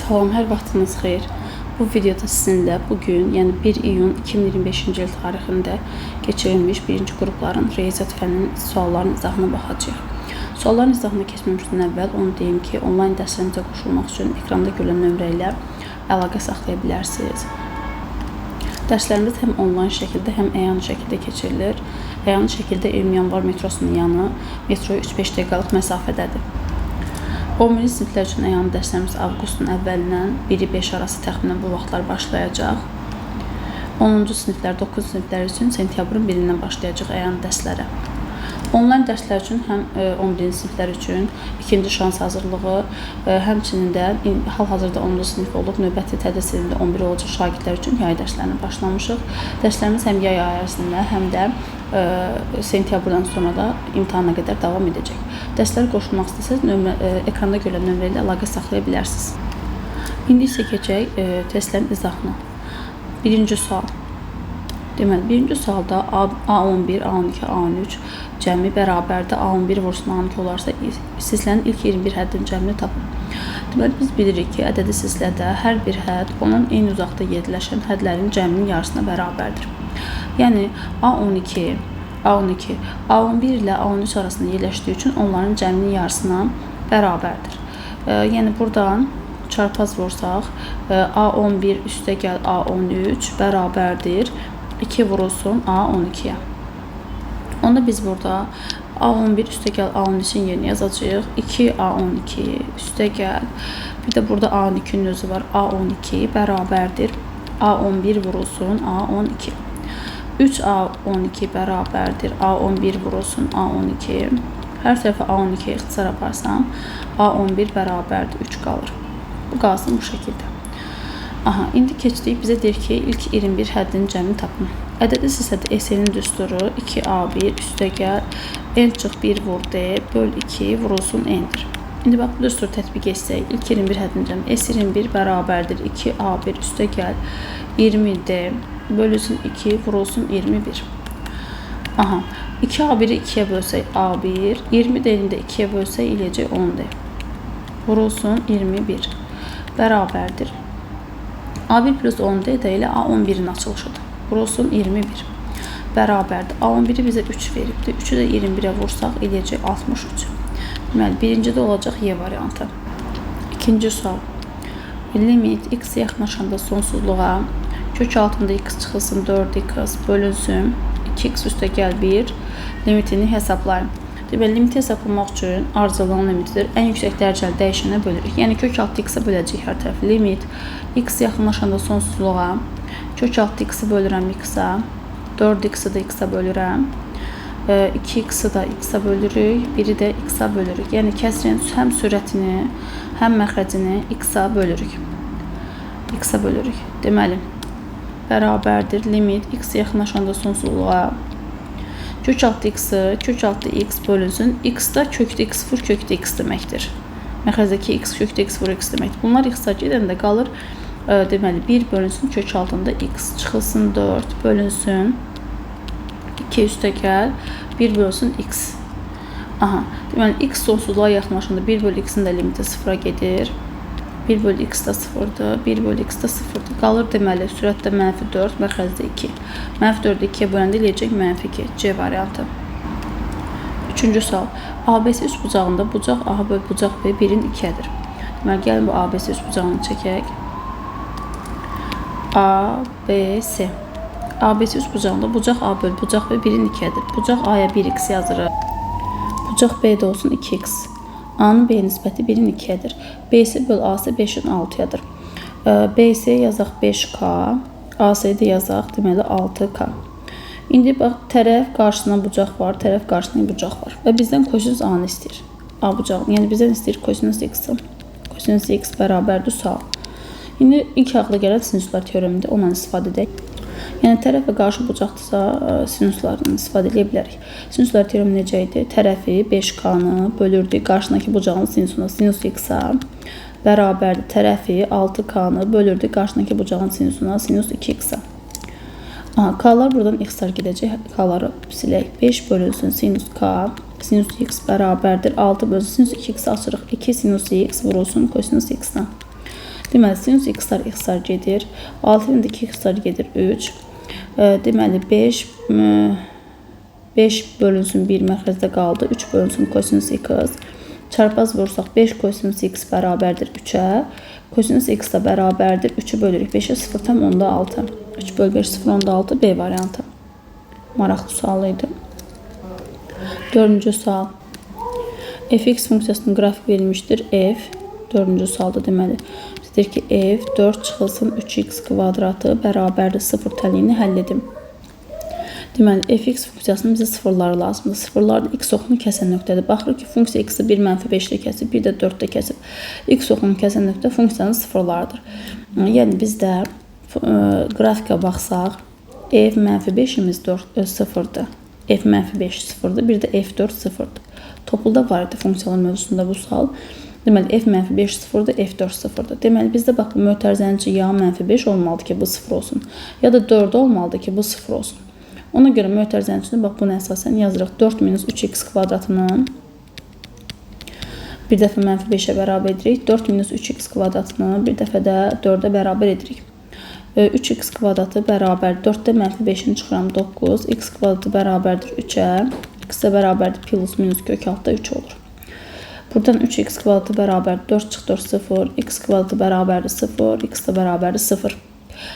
Salam, hər vaxtınız xeyir. Bu videoda sizinlə bugün, yəni 1 iyun 2025-ci il tarixində keçirilmiş birinci qrupların riyaziyyat fənninin suallarının izahına baxacağıq. Sualların izahına keçməmişdən əvvəl onu deyim ki, onlayn dərslərimizə qoşulmaq üçün ekranda görülən nömrə ilə əlaqə saxlaya bilərsiniz. Dərslərimiz həm onlayn şəkildə, həm əyani şəkildə keçirilir. Əyani şəkildə 20 yanvar metrosunun yanı, metroya 3-5 dəqiqəlik məsafədədir. 11-ci siniflər üçün əyani dərslərimiz avqustun əvvəlindən 1-i 5 arası təxminən bu vaxtlar başlayacaq. 10-cu siniflər, 9-cu siniflər üçün sentyabrın 1-dən başlayacaq əyani dərslərə. Onlayn dərslər üçün həm 11-ci siniflər üçün ikinci şans hazırlığı, həmçinin də hal-hazırda 10-cu sinif olub, növbəti tədris ilində 11 olacaq şagirdlər üçün yay dərslərinə başlamışıq. Dərslərimiz həm yay ayı ərzində, həm də sentyabrdan sonra da imtahana qədər davam edəcək. Dərslərə qoşulmaq istəsəniz ekranda görülən nömrə ilə əlaqə saxlaya bilərsiniz. İndi isə keçək testlərin izahına. Birinci sual. Deməli, birinci sualda A11, A12, A13 cəmi bərabərdir. A11 vursun A12 olarsa, silsilənin ilk 21 həddinin cəmini tapın. Deməli, biz bilirik ki, ədədi silsilədə hər bir hədd onun eyni uzaqda yerləşən hədlərin cəminin yarısına bərabərdir. Yəni, A12, A12, A11 ilə A13 arasında yerləşdiyi üçün onların cəminin yarısına bərabərdir. Yəni, buradan çarpaz vursaq, A11 üstə gəl A13 bərabərdir. 2 vurulsun A12-yə. Onda biz burada A11 üstə gəl A13-in yerinə yazacağıq. 2 A12 üstə gəl. Bir də burada A12-nin özü var. A12 bərabərdir. A11 vurulsun A12. 3 A12 bərabərdir. A11 vurulsun A12. Hər tərəfə A12-yə ixtisar aparsam, A11 bərabərdir. 3 qalır. Bu qalsın bu şəkildə. Aha, indi keçdik. Bizə deyir ki, ilk 21 həddinin cəmini tapın. Ədədi silsilədə SN-in düsturu 2A1 üstə gəl, N çıx 1 vur D, böl 2 vurulsun N-dir. İndi bax, bu düsturu tətbiq etsək, ilk 21 həddinin cəmi S21 bərabərdir 2A1 üstə gəl, 20D bölünsün 2 vurulsun 21. Aha, 2A1-i 2-yə bölsək A1, 20D-ni də 2-yə bölsək eləyəcək 10D. Vurulsun 21 bərabərdir. A1 plus 10D də elə A11-in açılışıdır. Vurulsun 21 bərabərdir. A11-i bizə 3 veribdir. 3-ü də 21-ə vursaq eləyəcək 63. Deməli, birinci də olacaq Y variantı. İkinci sual. Limit x yaxınlaşanda sonsuzluğa kök altında x çıxılsın 4x bölünsün 2x üstə gəl 1 limitini hesablayın. Deməli, limiti hesablamaq üçün ardıcıllığın limitidir. Ən yüksək dərəcəli dəyişənə bölürük. Yəni, kök altı x-ə böləcəyik hər tərəfi. Limit x yaxınlaşanda sonsuzluğa kök altı x-i bölürəm x-ə, 4x-i də x-ə bölürəm, 2x-i də x-ə bölürük, 1-i də x-ə bölürük. Yəni, kəsrin həm sürətini, həm məxrəcini x-ə bölürük. X-ə bölürük. Deməli, bərabərdir limit x yaxınlaşanda sonsuzluğa kök altı x-i, kök altı x bölünsün. X da kökdə x vur kökdə x deməkdir. Məxrəcdəki x kökdə x vur x deməkdir. Bunlar x-a gedəndə qalır, deməli, 1 bölünsün kök altında x çıxılsın 4 bölünsün 2 üstə gəl 1 bölünsün x. Aha, deməli, x sonsuzluğa yaxınlaşanda 1 bölü x-in də limiti 0-a gedir. 1 bölü x də 0-dır, 1 bölü x də 0-dır. Qalır deməli, sürətdə mənfi 4, məxrəcdə 2. Mənfi 4-ü 2-yə böləndə eləyəcək mənfi 2. C variantı. Üçüncü sual. ABC üç bucağında bucaq A böl bucaq B 1-in 2-ədir. Deməli, gəlin bu ABC üç bucağını çəkək. A, B, C. ABC üç bucağında bucaq A böl bucaq B 1-in 2-ədir. Bucaq A-ya 1x yazırıq. Bucaq B də olsun 2x. A-nın B nisbəti 1-in 2-ədir. BC böl AC 5-in 6-yadır. BC yazaq 5K, AC-də yazaq deməli 6K. İndi bax, tərəf qarşısına bucaq var, tərəf qarşısına bucaq var. Və bizdən kosinus A-nı istəyir. A bucağını. Yəni bizdən istəyir kosinus X-i. Kosinus X bərabərdir sual. İndi ilk ağla gələn sinuslar teoremində ondan istifadə edək. Yəni, tərəf və qarşı bucaqdırsa sinuslardan istifadə edə bilərik. Sinuslar teoremi necə idi? Tərəfi 5K-nı bölürdük qarşısındakı bucağın sinusuna, sinus X-a bərabərdir. Tərəfi 6K-nı bölürdük qarşısındakı bucağın sinusuna, sinus 2X-a. Aha, K-lar buradan x-lar gedəcək. K-ları silək. 5 bölünsün sinus K, sinus X bərabərdir. 6 bölünsün sinus 2X-i açırıq. 2 sinus X vurulsun kosinus X-dan. Deməli, sinus x-lar x-lar gedir. 6 ilə 2 x-lar gedir 3. Deməli, 5 bölünsün 1 məxrəcdə qaldı. 3 bölünsün kosinus x. Çarpaz vursaq 5 kosinus x bərabərdir 3-ə. Kosinus x da bərabərdir 3-ü bölürük 5-ə 0,6. 3 böl 5 0,6 B variantı. Maraqlı sual idi. Dördüncü sual. Fx funksiyasının qrafik verilmişdir. F dördüncü sualda deməli. Deyir ki, F 4 çıxılsın 3x kvadratı bərabərdir 0 tənliyini həll edim. Deməli, fx funksiyasının bizə sıfırları lazımdır. Sıfırlar da x oxunu kəsən nöqtədir. Baxırıq ki, funksiya x-i 1 mənfi 5-də kəsib, 1 də 4-də kəsib. X oxunu kəsən nöqtə funksiyanın sıfırlarıdır. Yəni, biz də qrafikə baxsaq, f mənfi 5-imiz 0-dır. F mənfi 5 0-dır, bir də f4 0-dır. Topluda var idi funksiyalar mövzusunda bu sual. Deməli, f mənfi 5 0-dır, f4 0-dır. Deməli, bizdə bax, bu mötərizənin içi ya mənfi 5 olmalıdır ki, bu 0 olsun. Ya da 4 olmalıdır ki, bu 0 olsun. Ona görə mötərizənin içini bax, buna əsasən yazırıq. 4 minus 3x kvadratını bir dəfə mənfi 5-ə bərabər edirik. 4 minus 3x kvadratını bir dəfə də 4-ə bərabər edirik. 3x kvadratı bərabər 4-də mənfi 5-ini çıxıram 9. X kvadratı bərabərdir 3-ə. X də bərabərdir plus minus kök altda 3 olur. Buradan 3x kvadratı bərabər 4 çıx 4 0. X kvadratı bərabərdir 0. X də bərabərdir 0.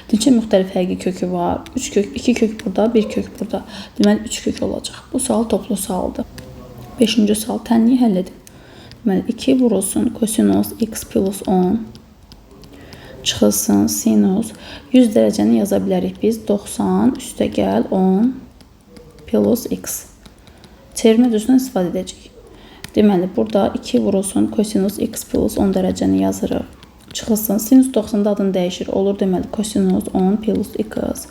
Neçə müxtəlif həqiqi kökü var? 3 kök, 2 kök burada, 1 kök burada. Deməli 3 kök olacaq. Bu sual toplu sualdır. 5-ci sual tənliyi həll edin. Deməli 2 vurulsun kosinus x plus 10 çıxılsın sinus 100 dərəcəni yaza bilərik biz. 90 üstə gəl 10 plus x. Çevirmə düzünü istifadə edəcəyik. Deməli burada 2 vurulsun kosinus x plus 10 dərəcəni yazırıq. Çıxılsın. Sinus 90-da adını dəyişir. Olur deməli kosinus 10 plus x.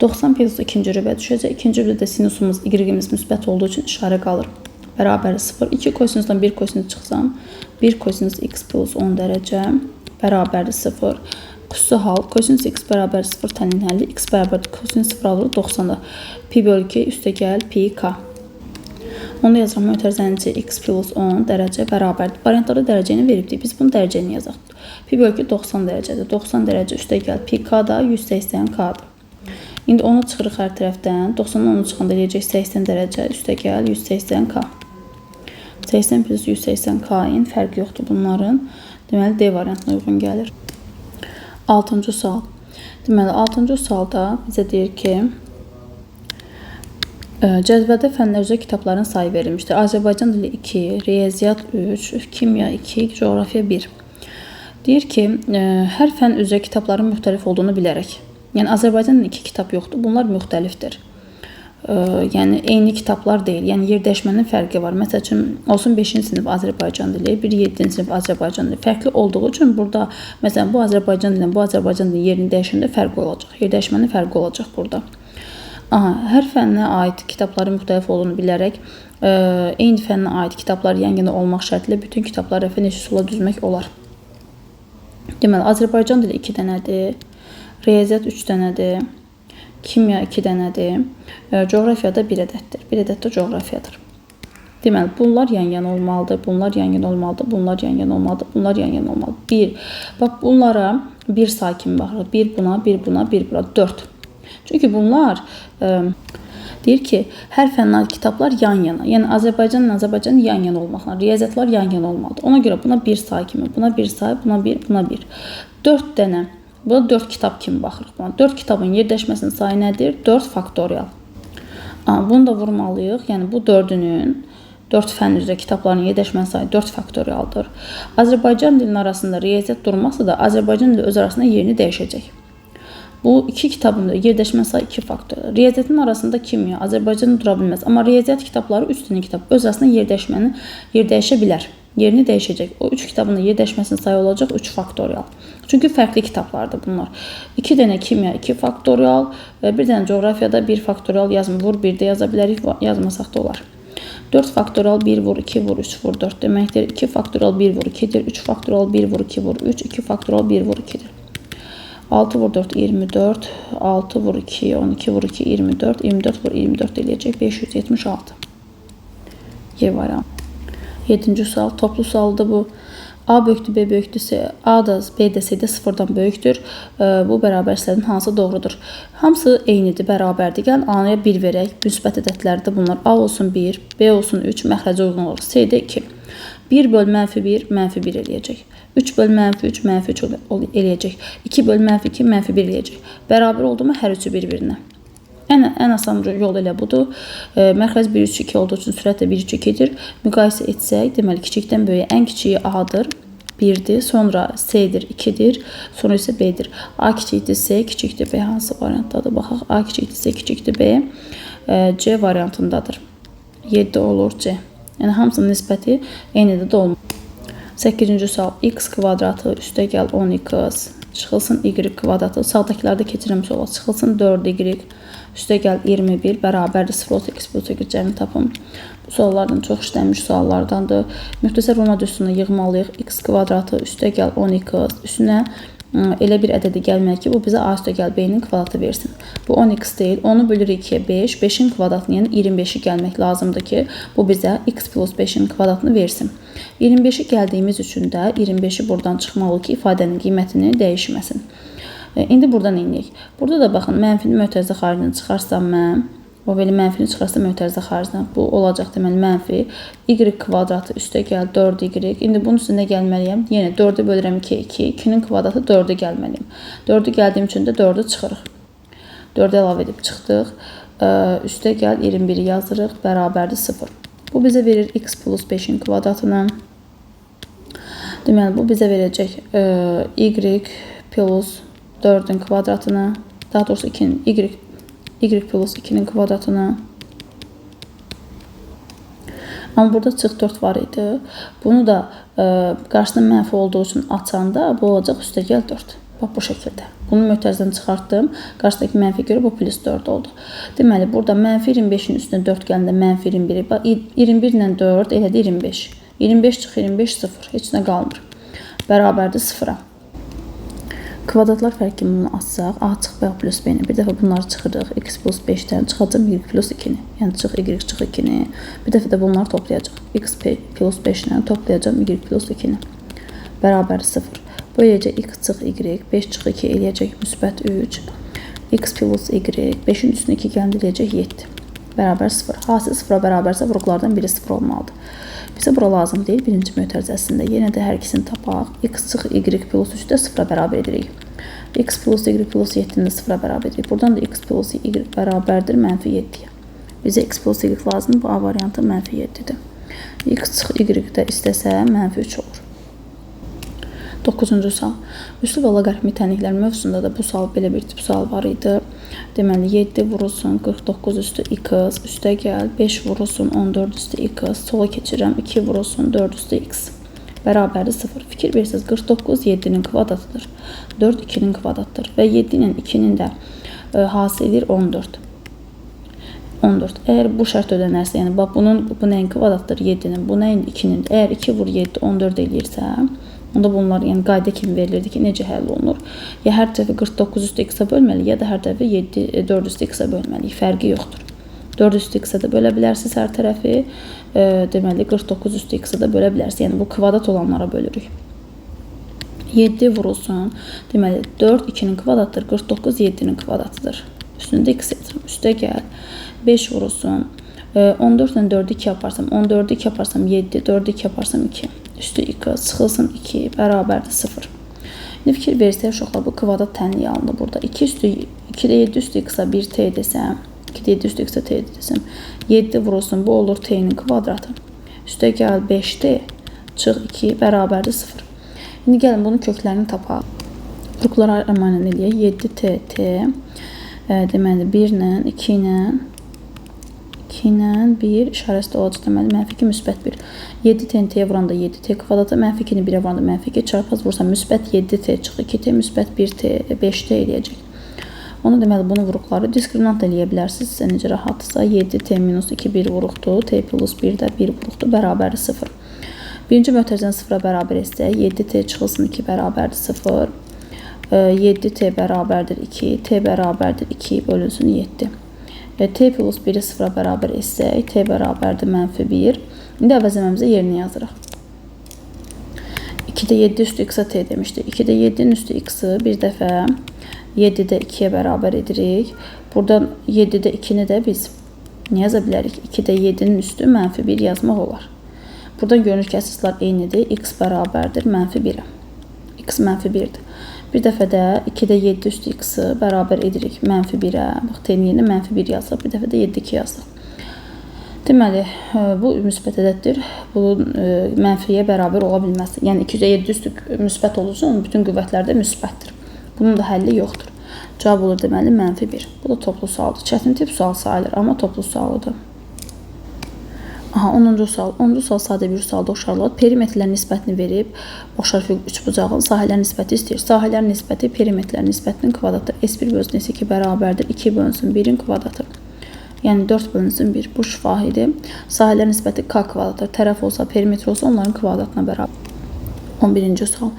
90 plus ikinci rübə düşəcək. İkinci rübədə də sinusumuz y-imiz müsbət olduğu üçün işarə qalır. Bərabər 0. 2 kosinusdan 1 kosinus çıxsam 1 kosinus x plus 10 dərəcə bərabərdir 0. Xüsusi hal kosinus x bərabər 0 tənin həlli x bərabərdir kosinus 0 alır 90-da. Pi bölü 2 üstə gəl pi k. Onu yazıram mötərizənin içi x plus 10 dərəcə bərabərdir. Variantlarda dərəcəni veribdik. Biz bunu dərəcəni yazaq. Pi bölü 2 90 dərəcədir. 90 dərəcə üstə gəl. Pi k da 180 k-dır. İndi 10-u çıxırıq hər tərəfdən. 90-dan 10-u çıxanda eləyəcək 80 dərəcə üstə gəl 180 k. 80 plus 180 k-in fərqi yoxdur bunların. Deməli D variantına uyğun gəlir. 6-cı sual. Deməli 6-cı sualda bizə deyir ki, cədvəldə fənlər üzrə kitabların sayı verilmişdir. Azərbaycan dili 2, riyaziyyat 3, kimya 2, coğrafiya 1. Deyir ki, hər fən üzrə kitabların müxtəlif olduğunu bilərək. Yəni Azərbaycan dilində 2 kitab yoxdur, bunlar müxtəlifdir. Yəni eyni kitablar deyil. Yəni yerdəşmənin fərqi var. Məsəl üçün olsun 5-ci sinif Azərbaycan dili, bir 7-ci sinif Azərbaycan dili fərqli olduğu üçün burada məsələn bu Azərbaycan dili, bu Azərbaycan dili yerini dəyişəndə fərq olacaq. Yerdəşmənin fərqi olacaq burada. Aha, hər fənnə aid kitabların müxtəlif olduğunu bilərək, eyni fənnə aid kitablar yan-yana olmaq şərti ilə bütün kitabları rəfə neçə üsulla düzmək olar. Deməli, Azərbaycan dili 2 dənədir, riyaziyyat 3 dənədir, kimya 2 dənədir, coğrafiyada 1 ədəddir. 1 ədəd də coğrafiyadır. Deməli, bunlar yan-yana olmalıdır, bunlar yan-yana olmalıdır, bunlar yan-yana olmalıdır, bunlar yan-yana olmalıdır. 1. Bax, bunlara bir say kimi baxırıq. 1 buna, 1 buna, 1 buna, 4. Çünki bunlar deyir ki, hər fənnə aid kitablar yan-yana. Yəni Azərbaycanla Azərbaycan yan-yana olmaqla, riyaziyyatlar yan-yana olmalıdır. Ona görə buna bir say kimi, buna bir say, buna bir, buna bir. 4 dənə. Buna 4 kitab kimi baxırıq buna. 4 kitabın yerdəşməsinin sayı nədir? 4 faktorial. Bunu da vurmalıyıq. Yəni bu 4-ünün 4 fənn üzrə kitabların yerdəşmə sayı 4 faktorialdır. Azərbaycan dilinin arasında riyaziyyat durmasa da Azərbaycan dili öz arasında yerini dəyişəcək. Bu iki kitabın da yerdəşmə sayı 2 faktorial. Riyaziyyatın arasında kimya, Azərbaycan dura bilməz. Amma riyaziyyat kitabları 3 dənə kitab öz arasında yerdəşməni yer dəyişə bilər. Yerini dəyişəcək. O 3 kitabın da yerdəşməsinin sayı olacaq 3 faktorial. Çünki fərqli kitablardır bunlar. 2 dənə kimya 2 faktorial, bir dənə coğrafiyada 1 faktorial yazma, vur 1 də yaza bilərik, yazmasaq da olar. 4 faktorial 1 vur 2 vur 3 vur 4 deməkdir. 2 faktorial 1 vur 2-dir. 3 faktorial 1 vur 2 vur 3, 2 faktorial 1 vur 2-dir. 6 vur 4 24, 6 vur 2 12 vur 2 24, 24 vur 24 eləyəcək 576. Y variantı. 7-ci sual toplu sualdır bu. A böyükdür, B böyükdür, C, A da, B də, C də 0-dan böyükdür. Bu bərabərsizlərdən hansı doğrudur? Hamısı eynidir, bərabərdir. Gəlin A-ya 1 verək. Müsbət ədədlərdir bunlar. A olsun 1, B olsun 3, məxrəcə uyğun olaraq C də 2. 1 böl mənfi 1, mənfi 1 eləyəcək. 3 böl mənfi 3, mənfi 3 eləyəcək. 2 böl mənfi 2, mənfi 1 eləyəcək. Bərabər oldu mu hər üçü bir-birinə? Ən asan yol elə budur. Məxrəc 1, 3, 2 olduğu üçün sürət də 1, 3, 2-dir. Müqayisə etsək, deməli kiçikdən böyüyə ən kiçiyi A-dır, 1-dir, sonra C-dir, 2-dir, sonra isə B-dir. A kiçikdir C, kiçikdir B. Hansı variantdadır? Baxaq. A kiçikdir C, kiçikdir B. C variantındadır. 7 olur C. Yəni hamısının nisbəti eynidir də olmur. 8-ci sual. X kvadratı üstə gəl 10x çıxılsın y kvadratı. Sağdakılarda keçirəm sola. Çıxılsın 4y üstə gəl 21 bərabərdir 0 olsa x plus y cəmini tapın. Bu suallardan çox işlənmiş suallardandır. Müxtəsər vurma düsturunu yığmalıyıq. X kvadratı üstə gəl 10x üstünə elə bir ədədi gəlməli ki, bu bizə a üstə gəl b-nin kvadratı versin. Bu 10x deyil. 10-u bölürük 2-yə 5. 5-in kvadratını, yəni 25-i gəlmək lazımdır ki, bu bizə x plus 5-in kvadratını versin. 25-i gəldiyimiz üçün də 25-i buradan çıxmalı ki, ifadənin qiymətini dəyişməsin. İndi buradan inəyək. Burada da baxın, mənfini mötərizə xaricinə çıxarsam mən, o belə mənfini çıxarsam mötərizə xaricinə, bu olacaq deməli mənfi y kvadratı üstə gəl 4y. İndi bunun üstünə gəlməliyəm. Yenə 4-ü bölürəm 2-yə 2. 2-nin kvadratı 4-ü gəlməliyəm. 4-ü gəldiyim üçün də 4-ü çıxırıq. 4-ü əlavə edib çıxdıq. Üstə gəl 21-i yazırıq. Bərabərdir 0. Bu bizə verir x plus 5-in kvadratını. Deməli, bu bizə verəcək y plus 4-ün kvadratını, daha doğrusu 2-nin, y plus 2-nin kvadratını. Amma burada çıx 4 var idi. Bunu da qarşısında mənfi olduğu üçün açanda bu olacaq üstə gəl 4. Bax bu şəkildə. Bunu mötərizdən çıxartdım. Qarşıdakı mənfi görə bu plus 4 oldu. Deməli, burada mənfi 25-in üstünə 4 gələndə mənfi 21-i. Bax, 21 ilə 4 elədi 25. 25 çıx 25 0. Heç nə qalmır. Bərabərdir 0-a. Kvadratlar fərqi bunu açsaq, A çıx B plus B-ni. Bir dəfə bunları çıxırıq. X plus 5-dən çıxacam Y plus 2-ni. Yəni çıx Y çıx 2-ni. Bir dəfə də bunları toplayacağam. X plus 5-lə toplayacağam Y plus 2-ni. Bərabər 0. Bu eləyəcək X çıx Y, 5 çıx 2 eləyəcək müsbət 3. X plus Y, 5-in üstünə 2 gələndə eləyəcək 7. Bərabər 0. Hasil 0-a bərabərsə vuruqlardan biri 0 olmalıdır. Bizə bura lazım deyil. Birinci mötərizəsində yenə də hər ikisini tapaq. X çıx Y plus 3-ü də 0-a bərabər edirik. X plus Y plus 7-ni də 0-a bərabər edirik. Buradan da X plus Y bərabərdir mənfi 7-yə. Bizə X plus Y lazımdır. Bu A variantı mənfi 7-dir. X çıx Y də istəsə mənfi 3 olur. 9-cu sual. Üslü və loqaritmik tənliklər mövzusunda da bu sual belə bir tip sual var idi. Deməli 7 vurulsun 49 üstü x, üstə gəl 5 vurulsun 14 üstü x, sola keçirəm 2 vurulsun 4 üstü x. Bərabərdir 0. Fikir verirsiniz 49 7-nin kvadratıdır. 4 2-nin kvadratıdır və 7 ilə 2-nin də hasil edir 14. 14. Əgər bu şərt ödənərsə, yəni bax bunun bu nəyin kvadratıdır 7-nin, bu nəyin 2-nin. Əgər 2 vur 7 14 eləyirsə, onda bunlar yəni qayda kimi verilirdi ki, necə həll olunur? Ya hər dəfə 49 üstü x-a bölməli, ya da hər dəfə 7 4 üstü x-a bölməliyik. Fərqi yoxdur. 4 üstü x-a da bölə bilərsiniz hər tərəfi. Deməli 49 üstü x-a da bölə bilərsiniz. Yəni bu kvadrat olanlara bölürük. 7 vurulsun. Deməli 4 2-nin kvadratıdır, 49 7-nin kvadratıdır. Üstündə x yazıram. Üstə gəl. 5 vurulsun. 14 ilə 4-ü 2 yaparsam, 14-ü 2 yaparsam 7, 4-ü 2 yaparsam 2. Üstü x çıxılsın 2 bərabərdir 0. İndi fikir versək uşaqlar, bu kvadrat tənliyi alındı burada. 2 üstü 2 də 7 üstü x-a 1 t desəm, 2 də 7 üstü x-a t desəm, 7 vurulsun, bu olur t-nin kvadratı. Üstə gəl 5t çıx 2 bərabərdir 0. İndi gəlin bunun köklərini tapaq. Vuruqları ayırma ilə eləyək. 7t t deməli 1 ilə 2 ilə 2 ilə 1 işarəsi də olacaq. Deməli, mənfi 2 müsbət 1. 7t t-yə vuranda 7t kvadratı, mənfi 2-ni 1-ə vuranda mənfi 2, çarpaz vursam müsbət 7t çıx 2t, müsbət 1t, 5t eləyəcək. Onu deməli, bunu vuruqları diskriminant eləyə bilərsiniz. Sizə necə rahatdırsa 7t minus 2 1 vuruqdur, t plus 1 də 1 vuruqdur, bərabərdir 0. Birinci mötərizəni 0-a bərabər etsək, 7t çıxılsın 2 bərabərdir 0. 7t bərabərdir 2, t bərabərdir 2 bölünsün 7. T plus 1-i 0-a bərabər etsək, t bərabərdir mənfi 1. İndi əvəzləməmizə yerinə yazırıq. 2-də 7 üstü x-a t demişdi. 2-də 7-nin üstü x-ı bir dəfə 7-də 2-yə bərabər edirik. Buradan 7-də 2-ni də biz nə yaza bilərik? 2-də 7-nin üstü mənfi 1 yazmaq olar. Buradan görünür ki, əsaslar eynidir. X bərabərdir mənfi 1-ə. X mənfi 1-dir. Bir dəfə də 2-də 7 üstü x-ı bərabər edirik mənfi 1-ə. Bax, t-nin yerinə mənfi 1 yazdıq. Bir dəfə də 7 2 yazdıq. Deməli, bu müsbət ədəddir. Bunun mənfiyə bərabər ola bilməz. Yəni, 2-də 7 üstü müsbət olduğu üçün onun bütün qüvvətləri də müsbətdir. Bunun da həlli yoxdur. Cavab olur deməli, mənfi 1. Bu da toplu sualdır. Çətin tip sual sayılır, amma toplu sualıdır. Aha, 10-cu sual. 10-cu sual sadə bir sualda oxşarlıdır. Perimetrlər nisbətini verib, oxşar üçbucağın sahələr nisbəti istəyir. Sahələr nisbəti perimetrlər nisbətinin kvadratıdır. S1 bölünsün S2 bərabərdir. 2 bölünsün 1-in kvadratı. Yəni 4 bölünsün 1. Bu şifahidir. Sahələr nisbəti K kvadratıdır. Tərəf olsa, perimetr olsa onların kvadratına bərabər. 11-ci sual.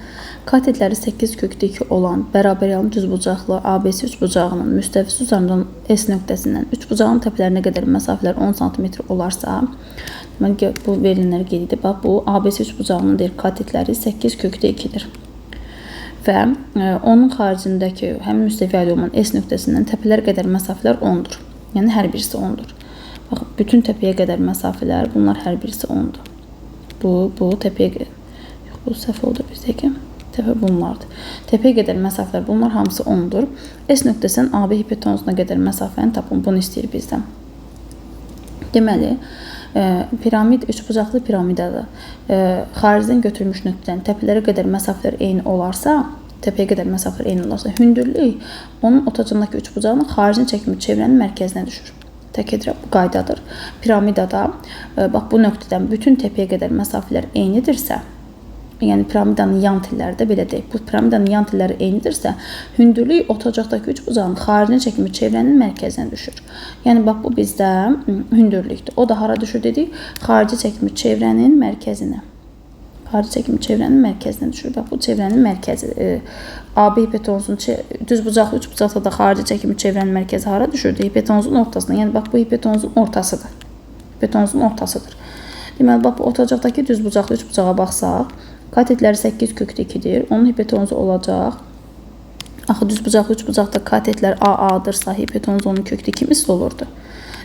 Katetləri 8 kökdə 2 olan bərabər yanlı düzbucaqlı ABC üçbucağının müstəvisi üzərindən S nöqtəsindən üçbucağın təpələrinə qədər məsafələr 10 sm olarsa, deməli bu verilənlər qeyd edib. Bax, bu ABC üçbucağının deyir katetləri 8 kökdə 2-dir. Və onun xaricindəki həmin müstəviyə aid olan S nöqtəsindən təpələr qədər məsafələr 10-dur. Yəni hər birisi 10-dur. Bax, bütün təpəyə qədər məsafələr, bunlar hər birisi 10-dur. Bu təpəyə qədər. Yox, bu səhv oldu bir dəqiqə. Təpə bunlardır. Təpəyə qədər məsafələr, bunlar hamısı 10-dur. S nöqtəsindən AB hipotenuzuna qədər məsafəni tapın. Bunu istəyir bizdən. Deməli, piramid, üçbucaqlı piramidada xaricdən götürmüş nöqtədən təpələrə qədər məsafələr eyni olarsa, təpəyə qədər məsafələr eyni olarsa, hündürlük onun otacındakı üçbucağının xaricinə çəkilmiş çevrənin mərkəzinə düşür. Tək edirəm, bu qaydadır. Piramidada, bax, bu nöqtədən bütün təpəyə qədər məsafələr eynidirsə, yəni piramidanın yan tilləri də belə deyək. Bu piramidanın yan tilləri eynidirsə, hündürlük otacaqdakı üçbucağın xaricinə çəkilmiş çevrənin mərkəzinə düşür. Yəni bax, bu bizdə hündürlükdür. O da hara düşür dedik? Xarici çəkilmiş çevrənin mərkəzinə. Xarici çəkilmiş çevrənin mərkəzinə düşür. Bax, bu çevrənin mərkəzi. AB hipotenuzun düzbucaqlı üçbucaqda da xarici çəkilmiş çevrənin mərkəzi hara düşürdü? Hipotenuzun ortasına. Yəni bax, bu hipotenuzun ortasıdır. Hipotenuzun ortasıdır. Deməli, bax, bu otacaqdakı düzbucaqlı üçbucağa baxsaq, katetləri 8 kökdə 2-dir. Onun hipotenuzu olacaq. Axı, düzbucaqlı üçbucaqda katetlər AA-dırsa, hipotenuz onun kökdə 2 misli olurdu.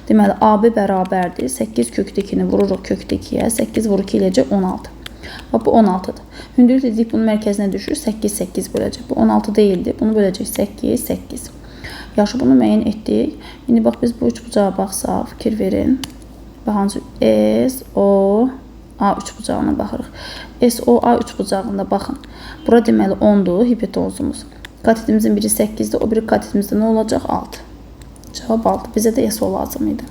Deməli, AB bərabərdir. 8 kökdə 2-ni vururuq kökdə 2-yə. 8 vur 2 eləyəcək 16. Bax, bu 16-dır. Hündürlük dedik, bunun mərkəzinə düşür. 8, 8 böləcək. Bu 16 deyildi. Bunu böləcək 8, 8. Yaxşı, bunu müəyyən etdik. İndi bax, biz bu üçbucağa baxsaq, fikir verin. Bax, hansı S, O, A üçbucağına baxırıq. S, O, A üçbucağında baxın. Bura deməli 10-dur hipotenuzumuz. Katetimizin biri 8-dir, o biri katetimizdə nə olacaq? 6. Cavab 6. Bizə də S, O lazım idi.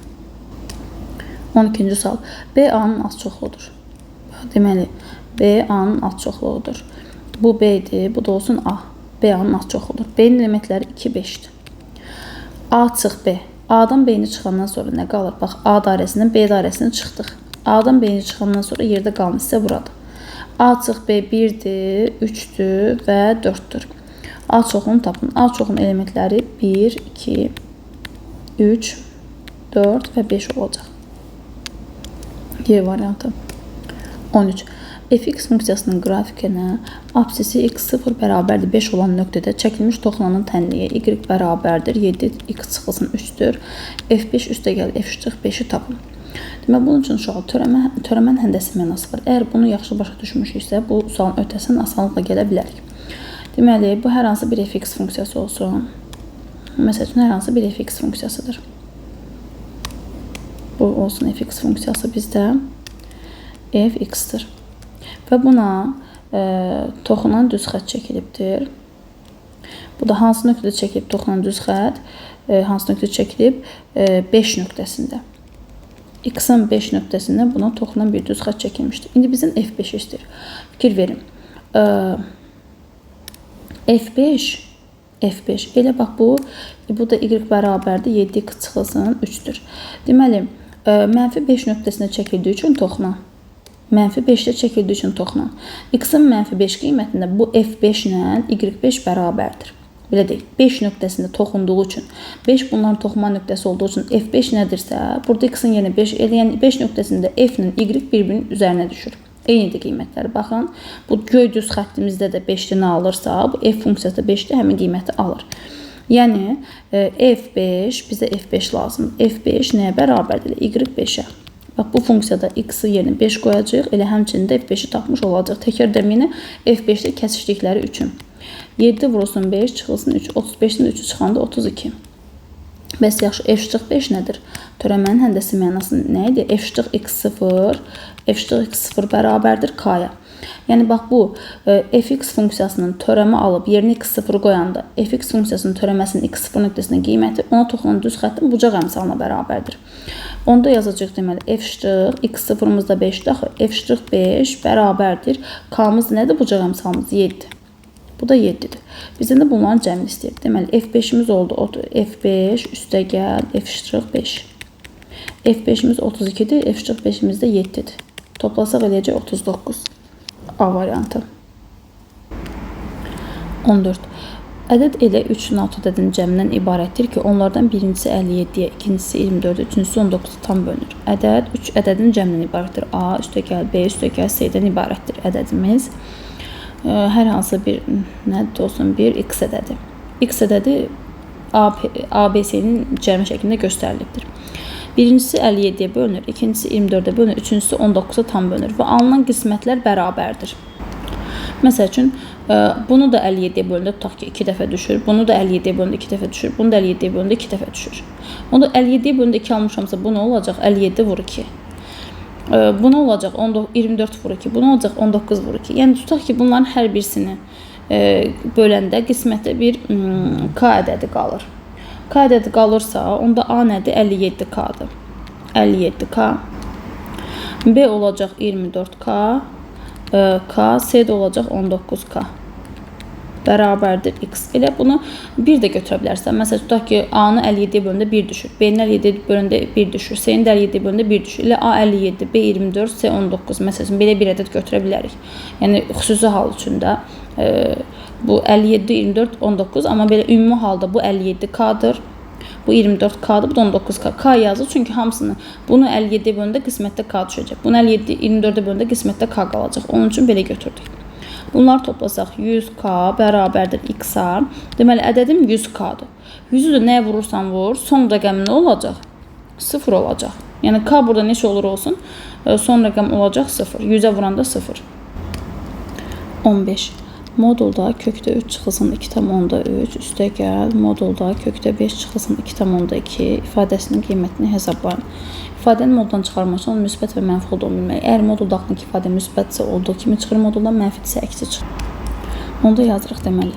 12-ci sual. B, A-nın az çoxluğudur. Deməli, B, A-nın az çoxluğudur. Bu B-dir, bu da olsun A. B, A-nın az çoxluğudur. B-nin elementləri 2, 5-dir. A çıx B. A-dan B-ni çıxandan sonra nə qalır? Bax, A dairəsindən B dairəsindən çıxdıq. A-dan B-ni çıxandan sonra yerdə qalan hissə buradır. A çıx B 1-dir, 3-dür və 4-dür. A çoxunu tapın. A çoxunun elementləri 1, 2, 3, 4 və 5 olacaq. Y variantı. 13. Fx funksiyasının qrafikinə absisi x0 bərabərdir 5 olan nöqtədə çəkilmiş toxunanın tənliyi y bərabərdir 7 x çıxılsın 3-dür. F5 üstə gəl F3 çıx 5-i tapın. Demək, bunun üçün uşaq törəmənin həndəsi mənası var. Əgər bunu yaxşı başa düşmüşüksə, bu sualın ötəsindən asanlıqla gələ bilərik. Deməli, bu hər hansı bir fx funksiyası olsun. Məsəl üçün, hər hansı bir fx funksiyasıdır. Bu olsun fx funksiyası bizdə fx-dir. Və buna toxunan düz xətt çəkilibdir. Bu da hansı nöqtədə çəkilib toxunan düz xətt? Hansı nöqtədə çəkilib? 5 nöqtəsində. X-in 5 nöqtəsində buna toxunan bir düz xətt çəkilmişdir. İndi bizdən F5 istəyir. Fikir verin. F5. Elə bax bu da Y bərabərdir. 7x çıxılsın 3-dür. Deməli, mənfi 5 nöqtəsinə çəkildiyi üçün toxunan. Mənfi 5-də çəkildiyi üçün toxunan. X-in mənfi 5 qiymətində bu F5 ilə Y5 bərabərdir. Belə deyək, 5 nöqtəsində toxunduğu üçün, 5 bunların toxunma nöqtəsi olduğu üçün F5 nədirsə, burada X-in yerinə 5, yəni 5 nöqtəsində F ilə Y bir-birinin üzərinə düşür. Eynidir qiymətləri. Baxın, bu göy düz xəttimizdə də 5-də nə alırsa, bu f funksiyası da 5-də həmin qiyməti alır. Yəni, f5, bizə f5 lazımdır. F5 nəyə bərabərdir? Y5-ə. Bax, bu funksiyada x-i yerinə 5 qoyacağıq. Elə həmçinin də f5-i tapmış olacaq. Təkrar deməyinə f5-də kəsişdikləri üçün. 7 vurulsun 5, çıxılsın 3. 35-in 3-ü çıxanda 32. Bəs yaxşı, f'5 nədir? Törəmənin həndəsi mənası nə idi? F' x0, f' x0 bərabərdir k-ya. Yəni, bax, bu fx funksiyasının törəmə alıb yerinə x0 qoyanda fx funksiyasının törəməsinin x0 nöqtəsinin qiyməti ona toxunan düz xəttin bucaq əmsalına bərabərdir. Onda yazacaq deməli, f' x0-ımız da 5-dir axı, f'5 bərabərdir. K-mız nədir? Bucaq əmsalımız 7. Bu da 7-dir. Bizdən də bunların cəmini istəyir. Deməli, F5-imiz oldu. F5 üstə gəl, F'5. F5-imiz 32-dir, F'5-imiz də 7-dir. Toplasaq eləyəcək 39. A variantı. 14. Ədəd elə 3 nat ədədin cəmindən ibarətdir ki, onlardan birincisi 57-yə, ikincisi 24-ə, üçüncüsü 19-a tam bölünür. Ədəd 3 ədədin cəmindən ibarətdir. A üstə gəl, B üstə gəl, C-dən ibarətdir ədədimiz. Hər hansı bir nədir olsun bir x ədədi. X ədədi A, B, C-nin cəmi şəklində göstərilibdir. Birincisi 57-yə bölünür, ikincisi 24-ə bölünür, üçüncüsü 19-a tam bölünür və alınan qismətlər bərabərdir. Məsəl üçün, bunu da 57-yə bölündə tutaq ki, 2 dəfə düşür, bunu da 57-yə bölündə 2 dəfə düşür, bunu da 57-yə bölündə 2 dəfə düşür. Onu da 57-yə bölündə 2 almışamsa, bu nə olacaq? 57 vur 2. Bu nə olacaq? 24 vur 2. Bu nə olacaq? 19 vur 2. Yəni, tutaq ki, bunların hər birisini böləndə qismətdə bir K ədədi qalır. K ədədi qalırsa, onda A nədir? 57K-dır. 57K. B olacaq 24K. K, C də olacaq 19K. Bərabərdir X. Elə bunu bir də götürə bilərsən. Məsələn, tutaq ki, A-nı 57-yə bölündə 1 düşür. B-nin 57-yə bölündə 1 düşür. C-nin də 57-yə bölündə 1 düşür. Elə A 57, B 24, C 19. Məsələn, belə bir ədəd götürə bilərik. Yəni, xüsusi hal üçün də bu 57, 24, 19, amma belə ümumi halda bu 57K-dır. Bu 24K-dır, bu da 19K. K yazır, çünki hamısını bunu 57-yə bölündə qismətdə K düşəcək. Bunu 57, 24-ə bölündə qismətdə K qalacaq. Onun üçün belə götürdük. Bunları toplasaq 100K bərabərdir X-a. Deməli, ədədim 100K-dır. 100-ü də nəyə vurursan vur, son rəqəm nə olacaq? 0 olacaq. Yəni, K burada neçə olur olsun, son rəqəm olacaq 0. 100-ə vuranda 0. 15. Modulda kökdə 3 çıxılsın 2,3, üstə gəl, modulda kökdə 5 çıxılsın 2,2 ifadəsinin qiymətini hesablayın. İfadənin moduldan çıxarmaq üçün onun müsbət və mənfi olduğunu bilməliyik. Əgər modul daxilindəki ifadə müsbətsə olduğu kimi çıxır, moduldan mənfidirsə əksi çıxır. Onda yazırıq deməli.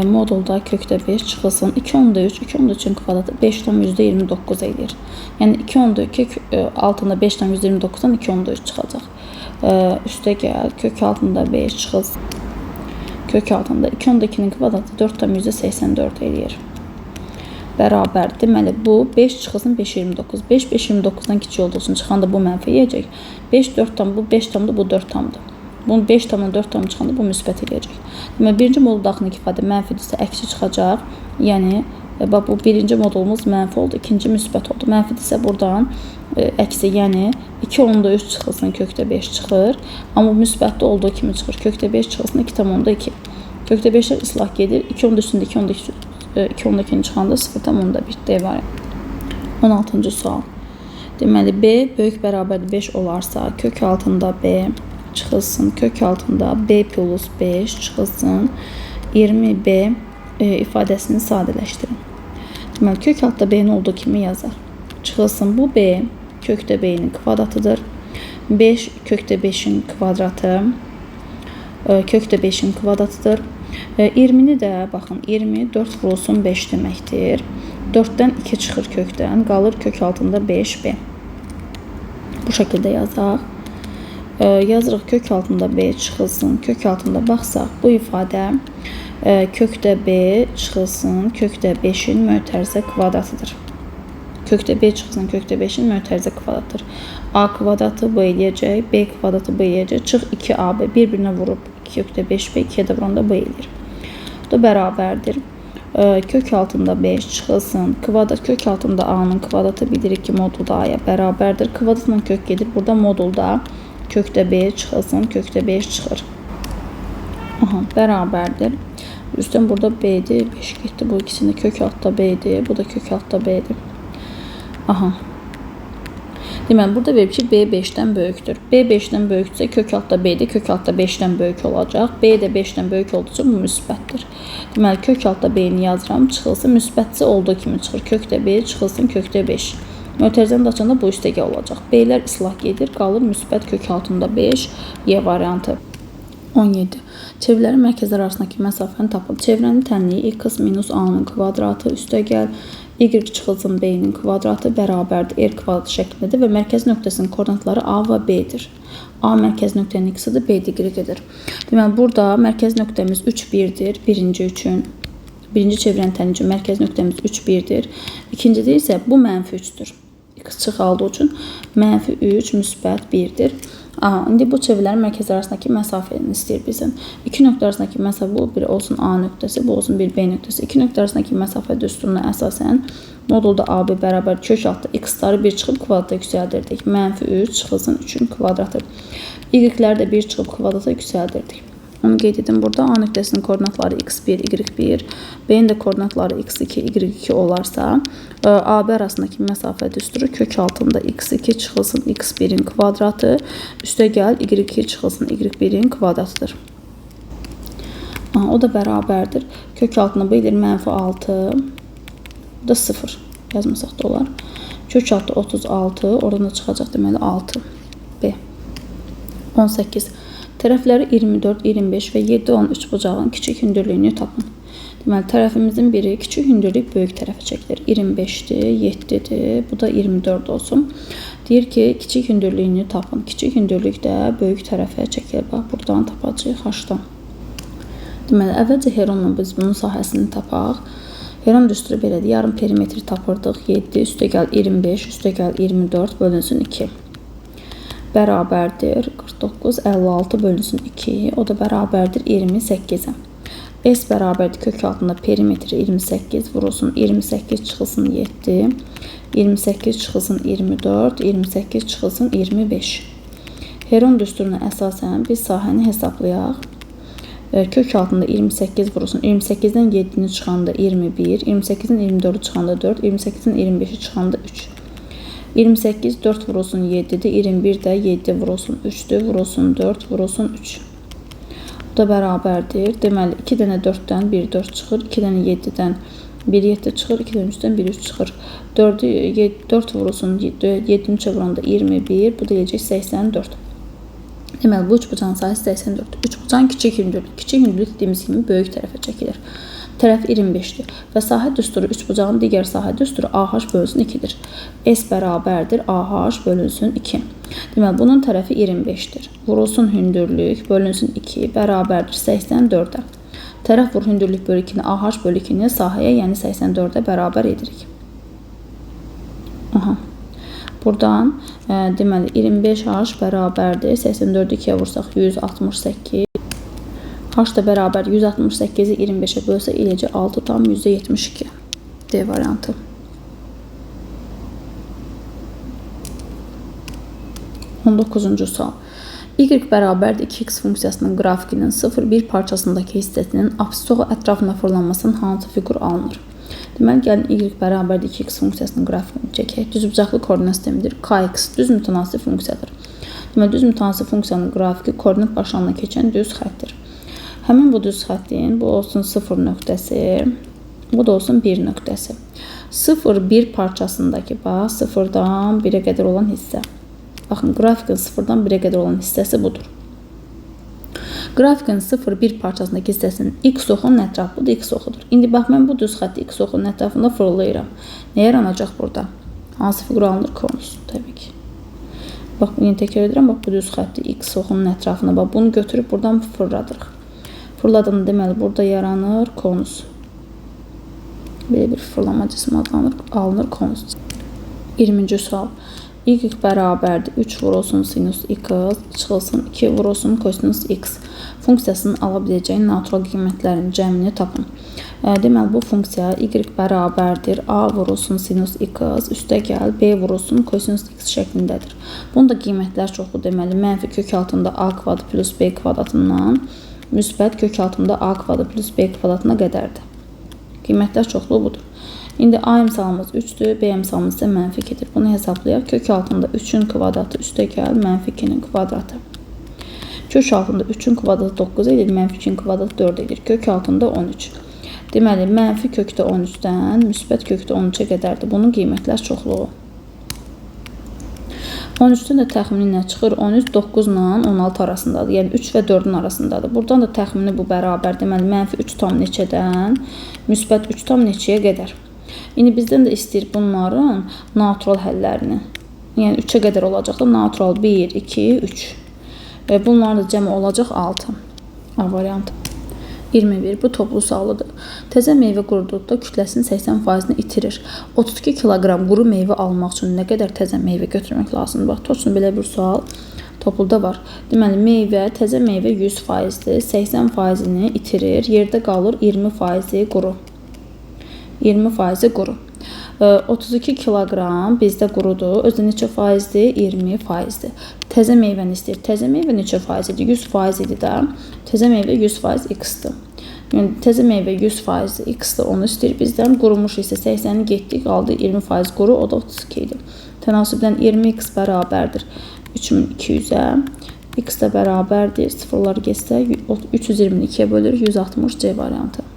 Modulda kökdə 5 çıxılsın 2,3, 2,3-ün kvadratı 5,29 eləyir. Yəni 2,2 altında 5,29-dan 2,3 çıxacaq. Üstə gəl, kök altında 5 çıxılsın. Kök altında 2,2-nin kvadratı 4,84 eləyir. Bərabər. Deməli, bu 5 çıxılsın 5,29. 5, 5,29-dan kiçik olduğu üçün çıxanda bu mənfi eləyəcək. 5, 4 tam, bu 5 tamdır, bu 4 tamdır. Bunun 5 tamdan 4 tam çıxanda bu müsbət eləyəcək. Deməli, birinci modul daxilindəki ifadə mənfidirsə əksi çıxacaq. Yəni, bax, bu birinci modulumuz mənfi oldu, ikinci müsbət oldu. Mənfidirsə buradan əksi, yəni 2,3 çıxılsın kökdə 5 çıxır. Amma müsbətdə olduğu kimi çıxır. Kökdə 5 çıxılsın 2,2. Kökdə 5-lər islah gedir. 2,3-ün 2,2-ni çıxanda 0,1 D variantı. 16-cı sual. Deməli, B böyük bərabərdir 5 olarsa, kök altında B çıxılsın, kök altında B plus 5 çıxılsın, 20B ifadəsini sadələşdirin. Deməli, kök altında B-nin olduğu kimi yazar. Çıxılsın, bu B kökdə B-nin kvadratıdır. 5 kökdə 5-in kvadratı, kökdə 5-in kvadratıdır. 20-ni də, baxın, 20 4 vurulsun 5 deməkdir. 4-dən 2 çıxır kökdən, qalır kök altında 5B. Bu şəkildə yazaq. Yazırıq kök altında B çıxılsın, kök altında baxsaq bu ifadə kökdə B çıxılsın, kökdə 5-in mötərizə kvadratıdır. Kökdə B çıxılsın, kökdə 5-in mötərizə kvadratıdır. A kvadratı B eləyəcək, B kvadratı B eləyəcək. Çıx 2AB bir-birinə vurub kökdə 5B 2-yə də vuranda B eləyir. Bu da bərabərdir. Kök altında 5 çıxılsın. Kvadrat kök altında A-nın kvadratı bilirik ki, modulda A-ya bərabərdir. Kvadratla kök gedir. Burada modulda Kökdə B çıxılsın, kökdə 5 çıxır. Aha, bərabərdir. Üstdən burada B-dir, 5 getdi. Bu ikisində kök altda B-dir, bu da kök altda B-dir. Aha. Deməli, burada verib ki, B 5-dən böyükdür. B 5-dən böyükdürsə, kök altda B-dir, kök altda 5-dən böyük olacaq. B də 5-dən böyük olduğu üçün bu müsbətdir. Deməli, kök altda B-ni yazıram, çıxılsın, müsbətsə olduğu kimi çıxır. Kökdə B çıxılsın, kökdə 5. Mötərizəni də açanda bu üstəgəl olacaq. B-lər islah gedir, qalır müsbət kök altında 5, Y variantı. 17. Çevrələrin mərkəzləri arasındakı məsafəni tapın. Çevrənin tənliyi x minus a-nın kvadratı üstəgəl y çıxılsın b-nin kvadratı bərabərdir r kvadratı şəklindədir və mərkəz nöqtəsinin koordinatları a və b-dir. A mərkəz nöqtənin x-idir, b də y-dir. Deməli, burada mərkəz nöqtəmiz 3, 1-dir birinci üçün. Birinci çevrənin tənliyi üçün mərkəz nöqtəmiz 3, 1-dir. İkincidə isə bu mənfi 3-dür. X çıxaldığı üçün mənfi 3 müsbət 1-dir. Aha, indi bu çevrələrin mərkəzləri arasındakı məsafəni istəyir bizdən. İki nöqtə arasındakı məsafə bu bir olsun A nöqtəsi, bu olsun bir B nöqtəsi. İki nöqtə arasındakı məsafə düsturuna əsasən modulda AB bərabər kök altda x-ları 1 çıxıb kvadrata yüksəldirdik. Mənfi 3 çıxılsın 3-ün kvadratı. Y-ləri də 1 çıxıb kvadrata yüksəldirdik. Onu qeyd edim burada. A nöqtəsinin koordinatları x1, y1, B-nin də koordinatları x2, y2 olarsa, AB arasındakı məsafə düsturu kök altında x2 çıxılsın x1-in kvadratı, üstəgəl y2 çıxılsın y1-in kvadratıdır. O da bərabərdir. Kök altında bu eləyir mənfi 6, bu da 0 yazmasaq da olar. Kök altı 36, oradan da çıxacaq deməli 6. B. 18. Tərəfləri 24, 25 və 7 olan üçbucağın kiçik hündürlüyünü tapın. Deməli, tərəfimizin biri kiçik hündürlük böyük tərəfə çəkilir. 25-dir, 7-dir, bu da 24 olsun. Deyir ki, kiçik hündürlüyünü tapın. Kiçik hündürlük də böyük tərəfə çəkilir. Bax, buradan tapacağıq H-dan. Deməli, əvvəlcə Heronla biz bunun sahəsini tapaq. Heron düsturu belədir. Yarım perimetri tapırdıq. 7, üstəgəl 25, üstəgəl 24 bölünsün 2. Bərabərdir 49, 56 bölünsün 2, o da bərabərdir 28-ə. S bərabərdir kök altında perimetri 28 vurulsun 28 çıxılsın 7, 28 çıxılsın 24, 28 çıxılsın 25. Heron düsturuna əsasən biz sahəni hesablayaq. Kök altında 28 vurulsun 28-dən 7-ni çıxanda 21, 28-dən 24-ü çıxanda 4, 28-dən 25-i çıxanda 3. 28 4 vurulsun 7-dir, 21 də 7 vurulsun 3-dür, vurulsun 4, vurulsun 3. Bu da bərabərdir. Deməli, 2 dənə 4-dən 1 4 çıxır, 2 dənə 7-dən 1 7 çıxır, 2 dənə 3-dən 1 3 çıxır. 4 vurulsun 7-ni çevirəndə 21, bu da eləyəcək 84. Deməli, bu üçbucağın sahəsi 84. Üçbucağın kiçik hündürlük. Kiçik hündürlük dediyimiz kimi böyük tərəfə çəkilir. Tərəf 25-dir və sahə düsturu üçbucağın digər sahə düsturu AH bölünsün 2-dir. S bərabərdir AH bölünsün 2. Deməli, bunun tərəfi 25-dir. Vurulsun hündürlük bölünsün 2 bərabərdir 84-ə. Tərəf vur hündürlük bölü 2-ni AH bölü 2-ni sahəyə, yəni 84-ə bərabər edirik. Aha. Buradan deməli 25H bərabərdir 84-ü 2-yə vursaq 168. H da bərabər 168-i 25-ə bölsə eləyəcək 6,72. D variantı. 19-cu sual. Y bərabərdir 2x funksiyasının qrafikinin 0,1 parçasındakı hissəsinin abscissa oxu ətrafına fırlanmasının hansı fiqur alınır? Deməli, gəlin y bərabərdir 2x funksiyasının qrafikini çəkək. Düzbucaqlı koordinat sistemidir. Kx düz mütənasib funksiyadır. Deməli, düz mütənasib funksiyanın qrafiki koordinat başlanına keçən düz xəttir. Həmin bu düz xəttin, bu olsun 0 nöqtəsi, bu da olsun 1 nöqtəsi. 0, 1 parçasındakı, bax, 0-dan 1-ə qədər olan hissə. Baxın, qrafikin 0-dan 1-ə qədər olan hissəsi budur. Qrafikin 0,1 parçasındakı hissəsinin x oxunun ətrafı, bu da x oxudur. İndi bax, mən bu düz xətti x oxunun ətrafında fırlayıram. Nə yaranacaq burada? Hansı fiqur alınır? Konus, təbii ki. Bax, yenə təkrar edirəm, bax, bu düz xətti x oxunun ətrafına, bax, bunu götürüb buradan fırladırıq. Fırladığında deməli, burada yaranır konus. Belə bir fırlama cismi adlanır, alınır konus. 20-ci sual. Y bərabərdir 3 vurulsun sinus x, çıxılsın 2 vurulsun kosinus x funksiyasının ala biləcəyi natural qiymətlərin cəmini tapın. Deməli, bu funksiya y bərabərdir a vurulsun sinus x, üstə gəl b vurulsun kosinus x şəklindədir. Bunun da qiymətlər çoxlu, deməli, mənfi kök altında a kvadrat plus b kvadratından müsbət kök altında a kvadrat plus b kvadratına qədərdir. Qiymətlər çoxlu budur. İndi a emsalımız 3-dür, b emsalımız isə mənfi 2-dir. Bunu hesablayaq. Kök altında 3-ün kvadratı üstə gəl mənfi 2-nin kvadratı. Kök altında 3-ün kvadratı 9 edir, mənfi 2-nin kvadratı 4 edir. Kök altında 13. Deməli, mənfi kökdə 13-dən müsbət kökdə 13-ə qədərdir. Bunun qiymətlər çoxluğu. 13-dən də təxmini nə çıxır? 13, 9 ilə 16 arasındadır. Yəni, 3 və 4-ün arasındadır. Buradan da təxmini bu bərabər. Deməli, mənfi 3 tam neçədən müsbət 3 tam neçəyə qədər. İndi bizdən də istəyir bunların natural həllərini. Yəni, 3-ə qədər olacaq da natural 1, 2, 3. Bunların da cəmi olacaq 6. A variantı. 21. Bu toplu sualıdır. Təzə meyvə quruduqda kütləsinin 80%-ni itirir. 32 kiloqram quru meyvə almaq üçün nə qədər təzə meyvə götürmək lazımdır? Bax, toçun belə bir sual topluda var. Deməli, meyvə, təzə meyvə 100%-dir. 80%-ni itirir. Yerdə qalır 20% quru. 20% quru. 32 kiloqram bizdə qurudur. Özü neçə faizdir? 20%-dir. Təzə meyvəni istəyir. Təzə meyvə neçə faiz idi? 100% idi də. Təzə meyvə 100% x-dir. Yəni, təzə meyvə 100% x-dir, onu istəyir bizdən. Qurumuş isə 80-i getdik, qaldı 20% quru, o da 32 idi. Tənasübdən 20x bərabərdir 3200-ə. X də bərabərdir. Sıfırlar getsə 322-yə bölür 160 C variantı.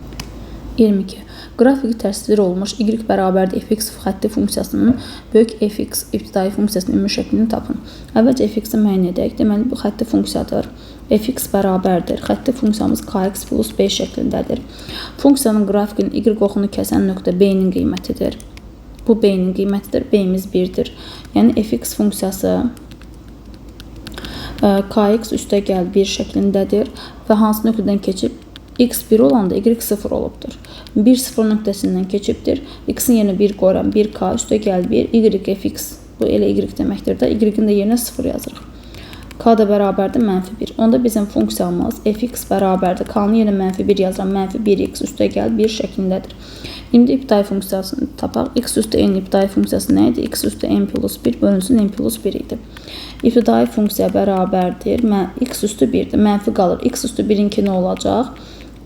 22. Qrafik təsvir olunmuş y bərabərdir fx xətti funksiyasının böyük fx ibtidai funksiyasının ümumi şəklini tapın. Əvvəlcə fx-i müəyyən edək. Deməli, bu xətti funksiyadır. Fx bərabərdir. Xətti funksiyamız kx plus b şəklindədir. Funksiyanın qrafikinin y oxunu kəsən nöqtə b-nin qiymətidir. Bu b-nin qiymətidir. B-miz 1-dir. Yəni, fx funksiyası kx üstə gəl 1 şəklindədir və hansı nöqtədən keçib? X 1 olanda y 0 olubdur. 1 0 nöqtəsindən keçibdir. X-in yerinə 1 qoyuram. 1k üstə gəl 1. Y fx. Bu elə y deməkdir də. Y-in də yerinə 0 yazırıq. K da bərabərdir mənfi 1. Onda bizim funksiyamız fx bərabərdir. K-nın yerinə mənfi 1 yazıram. Mənfi 1x üstə gəl 1 şəklindədir. İndi ibtidai funksiyasını tapaq. X üstə n ibtidai funksiyası nə idi? X üstə n plus 1 bölünsün n plus 1 idi. İbtidai funksiya bərabərdir. X üstü 1-dir. Mənfi qalır. X üstü 1-inki nə olacaq?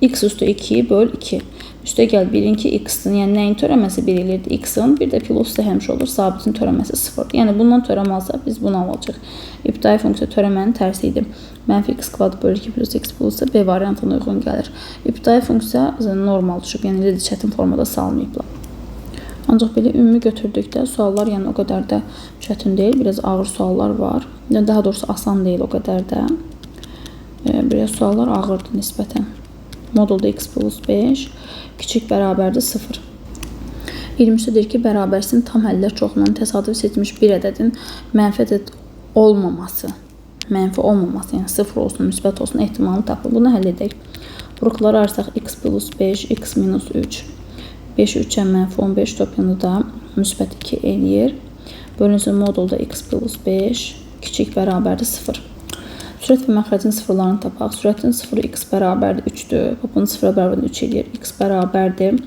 X üstü 2 böl 2. Üstə gəl 1-inki x-in, yəni nəyin törəməsi 1 eləyirdi? X-in, bir də plus da həmişə olur, sabitin törəməsi 0-dır. Yəni bundan törəmə alsa biz bunu alacaq. İbtidai funksiya törəmənin tərsi idi. Mənfi x kvadrat bölü 2 plus x plus B variantına uyğun gəlir. İbtidai funksiya normal düşüb, yəni elə də çətin formada salmayıblar. Ancaq belə ümumi götürdükdə suallar yəni o qədər də çətin deyil, biraz ağır suallar var. Yəni daha doğrusu asan deyil o qədər də. Biraz suallar ağırdır nisbətən. Modulda x plus 5 kiçik bərabərdir 0. 23-də deyir ki, bərabərsinin tam həllər çoxluğundan təsadüf seçilmiş bir ədədin mənfi ədəd olmaması, mənfi olmaması, yəni 0 olsun, müsbət olsun ehtimalını tapın. Bunu həll edək. Buruqları ayırsaq x plus 5, x minus 3, 5 3-ə mənfi 15 topyanı da müsbət 2 eləyir. Bölünsün modulda x plus 5 kiçik bərabərdir 0. Sürət və məxrəcin sıfırlarını tapaq. Sürətin sıfırı x bərabərdir 3-dür. Bunu sıfıra bərabərdir 3 eləyir. X bərabərdir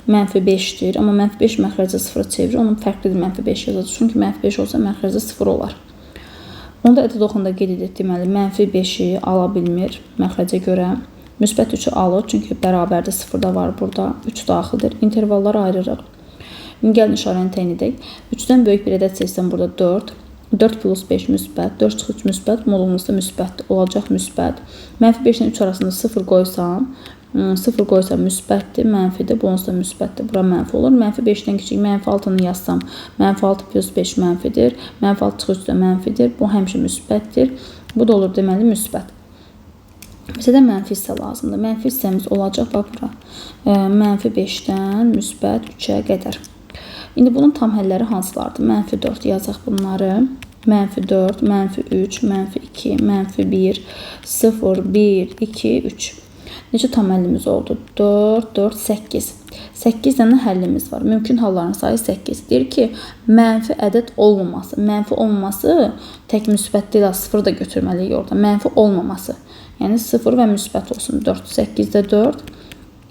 mənfi 5-dir. Amma mənfi 5 məxrəcə sıfıra çevirir. Onun fərqlidir mənfi 5 yazacaq. Çünki mənfi 5 olsa məxrəcə 0 olar. Onda ədəd oxunda qeyd edək. Deməli, mənfi 5-i ala bilmir məxrəcə görə. Müsbət 3-ü alır. Çünki bərabərdir 0 da var burada. 3 daxildir. İntervalları ayırırıq. İndi gəlin işarəni təyin edək. 3-dən böyük bir ədəd seçsəm burada 4. 4 plus 5 müsbət, 4 çıx 3 müsbət, modulumuzda müsbətdir, olacaq müsbət. Mənfi 5 ilə 3 arasında 0 qoysam, 0 qoysam müsbətdir, mənfidir, bonus da müsbətdir, bura mənfi olur. Mənfi 5-dən kiçik, mənfi 6-nı yazsam, mənfi 6 plus 5 mənfidir, mənfi 6 çıx 3 də mənfidir, bu həmişə müsbətdir, bu da olur deməli müsbət. Bizə də mənfi hissə lazımdır. Mənfi hissəmiz olacaq, bax bura, mənfi 5-dən müsbət 3-ə qədər. İndi bunun tam həlləri hansılardır? Mənfi 4 yazaq bunları. Mənfi 4, mənfi 3, mənfi 2, mənfi 1, 0, 1, 2, 3. Neçə tam həllimiz oldu? 4, 4, 8. 8 dənə həllimiz var. Mümkün halların sayı 8. Deyir ki, mənfi ədəd olmaması. Mənfi olmaması tək müsbət deyil, 0 da götürməliyik orada. Mənfi olmaması. Yəni 0 və müsbət olsun. 4, 8-də 4,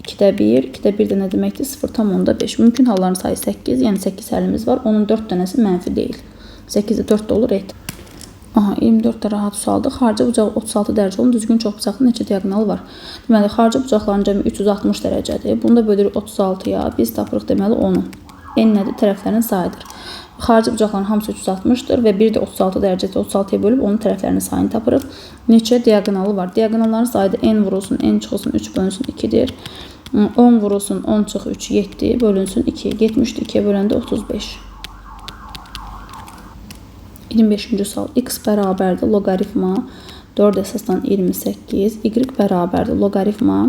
2-də 1, 2-də 1 də nə deməkdir? 0,5. Mümkün halların sayı 8, yəni 8 həllimiz var. Onun 4 dənəsi mənfi deyil. 8-də 4 də olur, et. Aha, 24 də rahat sualdır. Xarici bucağı 36 dərəcə olan düzgün çoxbucaqlı neçə diaqonalı var? Deməli, xarici bucaqların cəmi 360 dərəcədir. Bunu da bölürük 36-ya. Biz tapırıq deməli 10-u. N nədir? Tərəflərin sayıdır. Xarici bucaqların hamısı 360-dır və bir də 36 dərəcədə 36-ya bölüb onun tərəflərinin sayını tapırıq. Neçə diaqonalı var? Diaqonalların sayı da n vurulsun, n çıxılsın, 3 bölünsün 2-dir. 10 vurulsun, 10 çıx 3, 7 bölünsün 2. 70-dir 2-yə böləndə 35. 25-ci sual. X bərabərdir loqaritma 4 əsasdan 28, Y bərabərdir loqaritma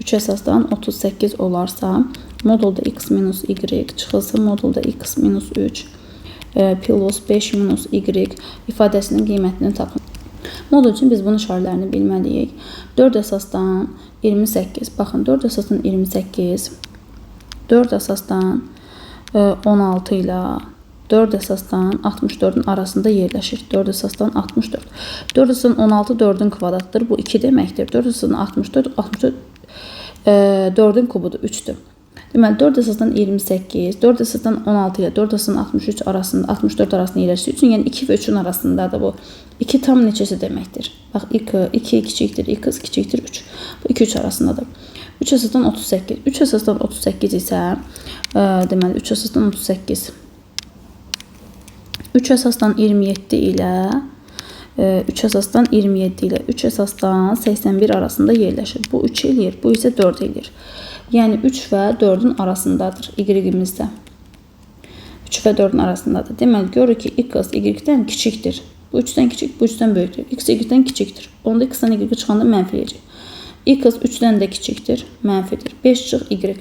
3 əsasdan 38 olarsa, modulda x minus y çıxılsın, modulda x minus 3 plus 5 minus y ifadəsinin qiymətini tapın. Modul üçün biz bunun işarələrini bilməliyik. 4 əsasdan 28, baxın 4 əsasdan 28, 4 əsasdan 16 ilə 4 əsasdan 64-ün arasında yerləşir. 4 əsasdan 64. 4 əsasdan 16 4-ün kvadratıdır. Bu 2 deməkdir. 4 əsasdan 64, 64 4-ün kubudur, 3-dür. Deməli 4 əsasdan 28, 4 əsasdan 16 ilə 4 əsasdan 63 arasında, 64 arasında yerləşdiyi üçün, yəni 2 və 3-ün arasındadır bu. 2 tam neçəsi deməkdir. Bax 2, 2 kiçikdir, x kiçikdir 3. Bu 2 3 arasındadır. 3 əsasdan 38. 3 əsasdan 38 isə deməli 3 əsasdan 38. 3 əsasdan 27 ilə 3 əsasdan 27 ilə 3 əsasdan 81 arasında yerləşir. Bu 3 eləyir, bu isə 4 eləyir. Yəni 3 və 4-ün arasındadır y-imizdə. 3 və 4-ün arasındadır. Deməli, görürük ki, x y-dən kiçikdir. Bu 3-dən kiçik, bu 3-dən böyükdür. X y-dən kiçikdir. Onda x-dən y çıxanda mənfi eləyəcək. X 3-dən də kiçikdir, mənfidir. 5 çıx y.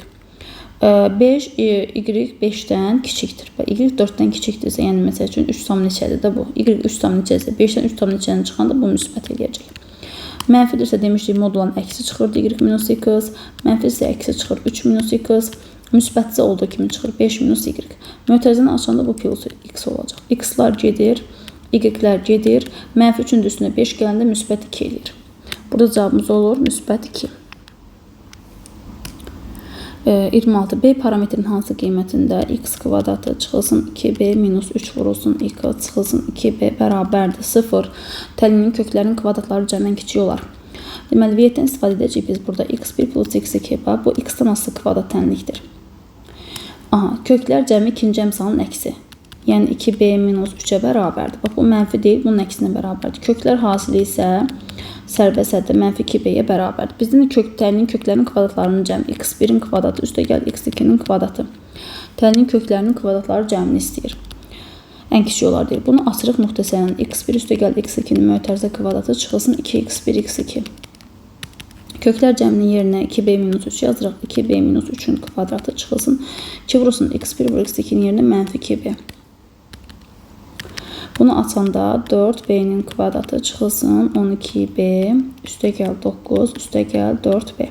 5, y 5-dən kiçikdir. Y 4-dən kiçikdirsə, yəni məsəl üçün 3 tam neçədir də bu. Y 3 tam neçədirsə, 5-dən 3 tam neçəni çıxanda bu müsbət eləyəcək. Mənfidirsə demişdik modulun əksi çıxırdı y minus x, mənfidirsə əksi çıxır 3 minus x, müsbətsə olduğu kimi çıxır 5 minus y. Mötərizəni açanda bu plus x olacaq. X-lar gedir, y-lər gedir. Mənfi 3-ün üstünə 5 gələndə müsbət 2 eləyir. Burada cavabımız olur müsbət 2. 26. B parametrinin hansı qiymətində x kvadratı çıxılsın 2b minus 3 vurulsun x çıxılsın 2b bərabərdir 0. Təlinin köklərinin kvadratları cəmən kiçik olar. Deməli, V-dən istifadə edəcəyik biz burada x1 plus x2. Bax, bu x-dan asılı kvadrat tənlikdir. Aha, köklər cəmi ikinci əmsalın əksi. Yəni 2b minus 3-ə bərabərdir. Bax, bu mənfi deyil, bunun əksinə bərabərdir. Köklər hasili isə sərbəst həddə mənfi 2b-yə bərabərdir. Bizdən təlinin köklərinin kvadratlarının cəmi x1-in kvadratı üstə gəl x2-nin kvadratı. Təlinin köklərinin kvadratları cəmini istəyir. Ən kiçik olar deyir. Bunu açırıq müxtəsərən x1 üstə gəl x2-nin mötərizə kvadratı çıxılsın 2x1 x2. Köklər cəminin yerinə 2b minus 3 yazırıq. 2b minus 3-ün kvadratı çıxılsın. 2 vurulsun x1 vur x2-nin yerinə mənfi 2b. Bunu açanda 4b-nin kvadratı çıxılsın 12b, üstə gəl 9, üstə gəl 4b.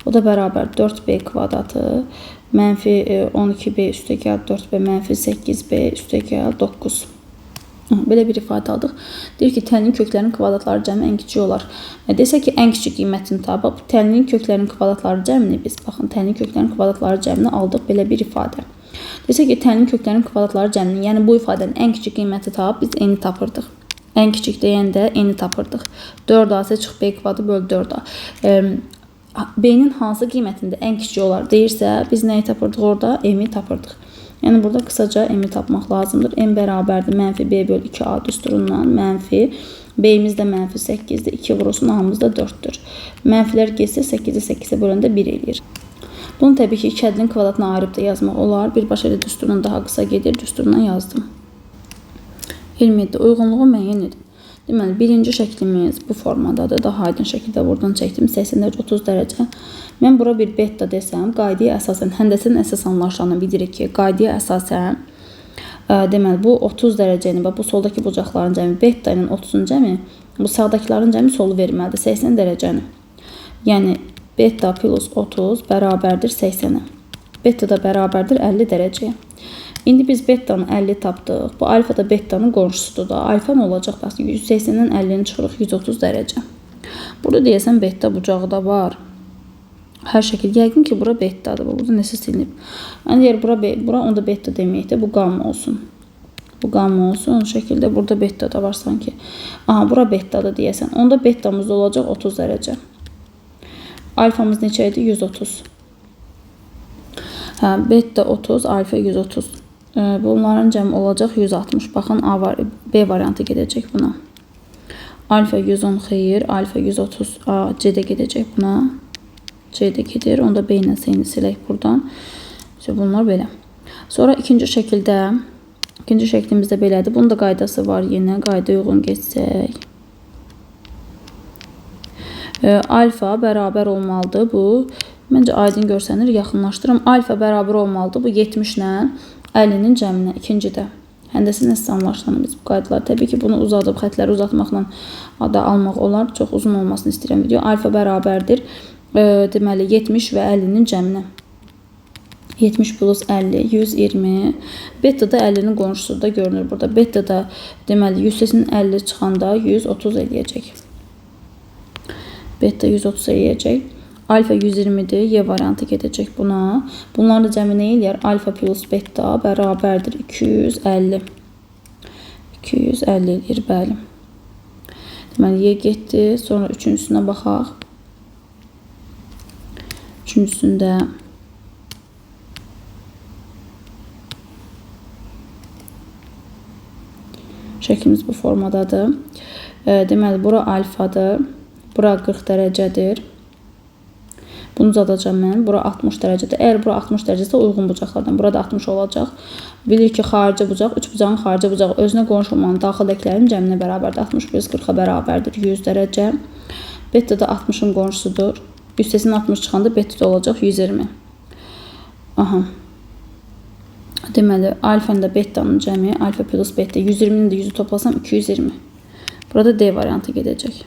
O da bərabər 4b kvadratı, mənfi 12b, üstə gəl 4b, mənfi 8b, üstə gəl 9. Belə bir ifadə aldıq. Deyir ki, təlinin köklərinin kvadratları cəmi ən kiçik olar. Desə ki, ən kiçik qiymətini tap. Bu təlinin köklərinin kvadratları cəmini biz, baxın, təlinin köklərinin kvadratları cəmini aldıq belə bir ifadə. Desə ki, təlinin köklərinin kvadratları cəmini, yəni bu ifadənin ən kiçik qiyməti tap, biz n-i tapırdıq. Ən kiçik deyəndə n-i tapırdıq. 4ac çıx b kvadratı böl 4a. B-nin hansı qiymətində ən kiçik olar deyirsə, biz nəyi tapırdıq orada? M-i tapırdıq. Yəni burada qısaca m-i tapmaq lazımdır. M bərabərdir mənfi b böl 2a düsturundan mənfi. B-imiz də mənfi 8-dir. 2 vurulsun, a-mız da 4-dür. Mənfilər getsə 8-i 8-ə böləndə 1 eləyir. Bunu təbii ki, iki ədədin kvadratına ayırıb da yazmaq olar. Birbaşa elə düsturundan daha qısa gedir. Düsturundan yazdım. 27. Uyğunluğu müəyyən edin. Deməli, birinci şəklimiz bu formadadır. Daha aydın şəkildə buradan çəkdim. 80 dərəcə, 30 dərəcə. Mən bura bir beta desəm, qaydaya əsasən, həndəsənin əsas anlayışlarını bilirik ki, qaydaya əsasən, deməli, bu 30 dərəcəni, bax, bu soldakı bucaqların cəmi beta ilə 30-un cəmi, bu sağdakıların cəmi solu verməlidir, 80 dərəcəni. Yəni, beta plus 30 bərabərdir 80-ə. Beta da bərabərdir 50 dərəcəyə. İndi biz betanı 50 tapdıq. Bu alfa da betanın qonşusudur da. Alfa nə olacaq? Bax, 180-dən 50-ni çıxırıq 130 dərəcə. Burada deyəsən beta bucağı da var. Hər şəkil. Yəqin ki, bura betadır. Burada nəsə silinib. Yəni, əgər bura onda beta deməyək də, bu qamma olsun. Bu qamma olsun. O şəkildə burada beta da var sanki. Aha, bura betadır deyəsən. Onda betamız da olacaq 30 dərəcə. Alfamız neçə idi? 130. Hə, beta 30, alfa 130. Bunların cəmi olacaq 160. Baxın, B variantı gedəcək buna. Alfa 110 xeyir, alfa 130, A, C də gedəcək buna. C də gedir. Onda B ilə C-ni silək buradan. Bunlar belə. Sonra ikinci şəkildə, ikinci şəklimizdə belədir. Bunun da qaydası var yenə. Qayda uyğun geçsək. Alfa bərabər olmalıdır. Bu, məncə aydın görsənir. Yaxınlaşdırım. Alfa bərabər olmalıdır. Bu 70 ilə 50-nin cəminə. İkincidə. Həndəsi nəsə anlaşılanır biz bu qaydalar. Təbii ki, bunu uzadıb, xətləri uzatmaqla da almaq olar. Çox uzun olmasını istəyirəm video. Alfa bərabərdir. Deməli, 70 və 50-nin cəminə. 70 plus 50, 120. Beta da 50-nin qonşusu da görünür burada. Beta da, deməli, 100-sinin 50 çıxanda 130 eləyəcək. Beta 130 eləyəcək. Alfa 120-dir. Y variantı gedəcək buna. Bunların da cəmi nə eləyər? Alfa plus beta bərabərdir 250. 250 eləyir, bəli. Deməli, Y getdi. Sonra üçüncüsünə baxaq. Üçüncüsündə şəklimiz bu formadadır. Deməli, bura alfadır. Bura 40 dərəcədir. Bunu uzadacağım mən. Bura 60 dərəcədir. Əgər bura 60 dərəcəsə uyğun bucaqlardan. Burada 60 olacaq. Bilir ki, xarici bucaq, üç bucağın xarici bucağı özünə qonşu olmanın daxildəkilərin cəminə bərabərdir. 60 plus 40-a bərabərdir. 100 dərəcə. Beta da 60-ın qonşusudur. Üstəsinin 60 çıxanda beta da olacaq 120. Aha. Deməli, alfanın da betanın cəmi, alfa plus beta 120-nin də 100-ü toplasam 220. Burada D variantı gedəcək.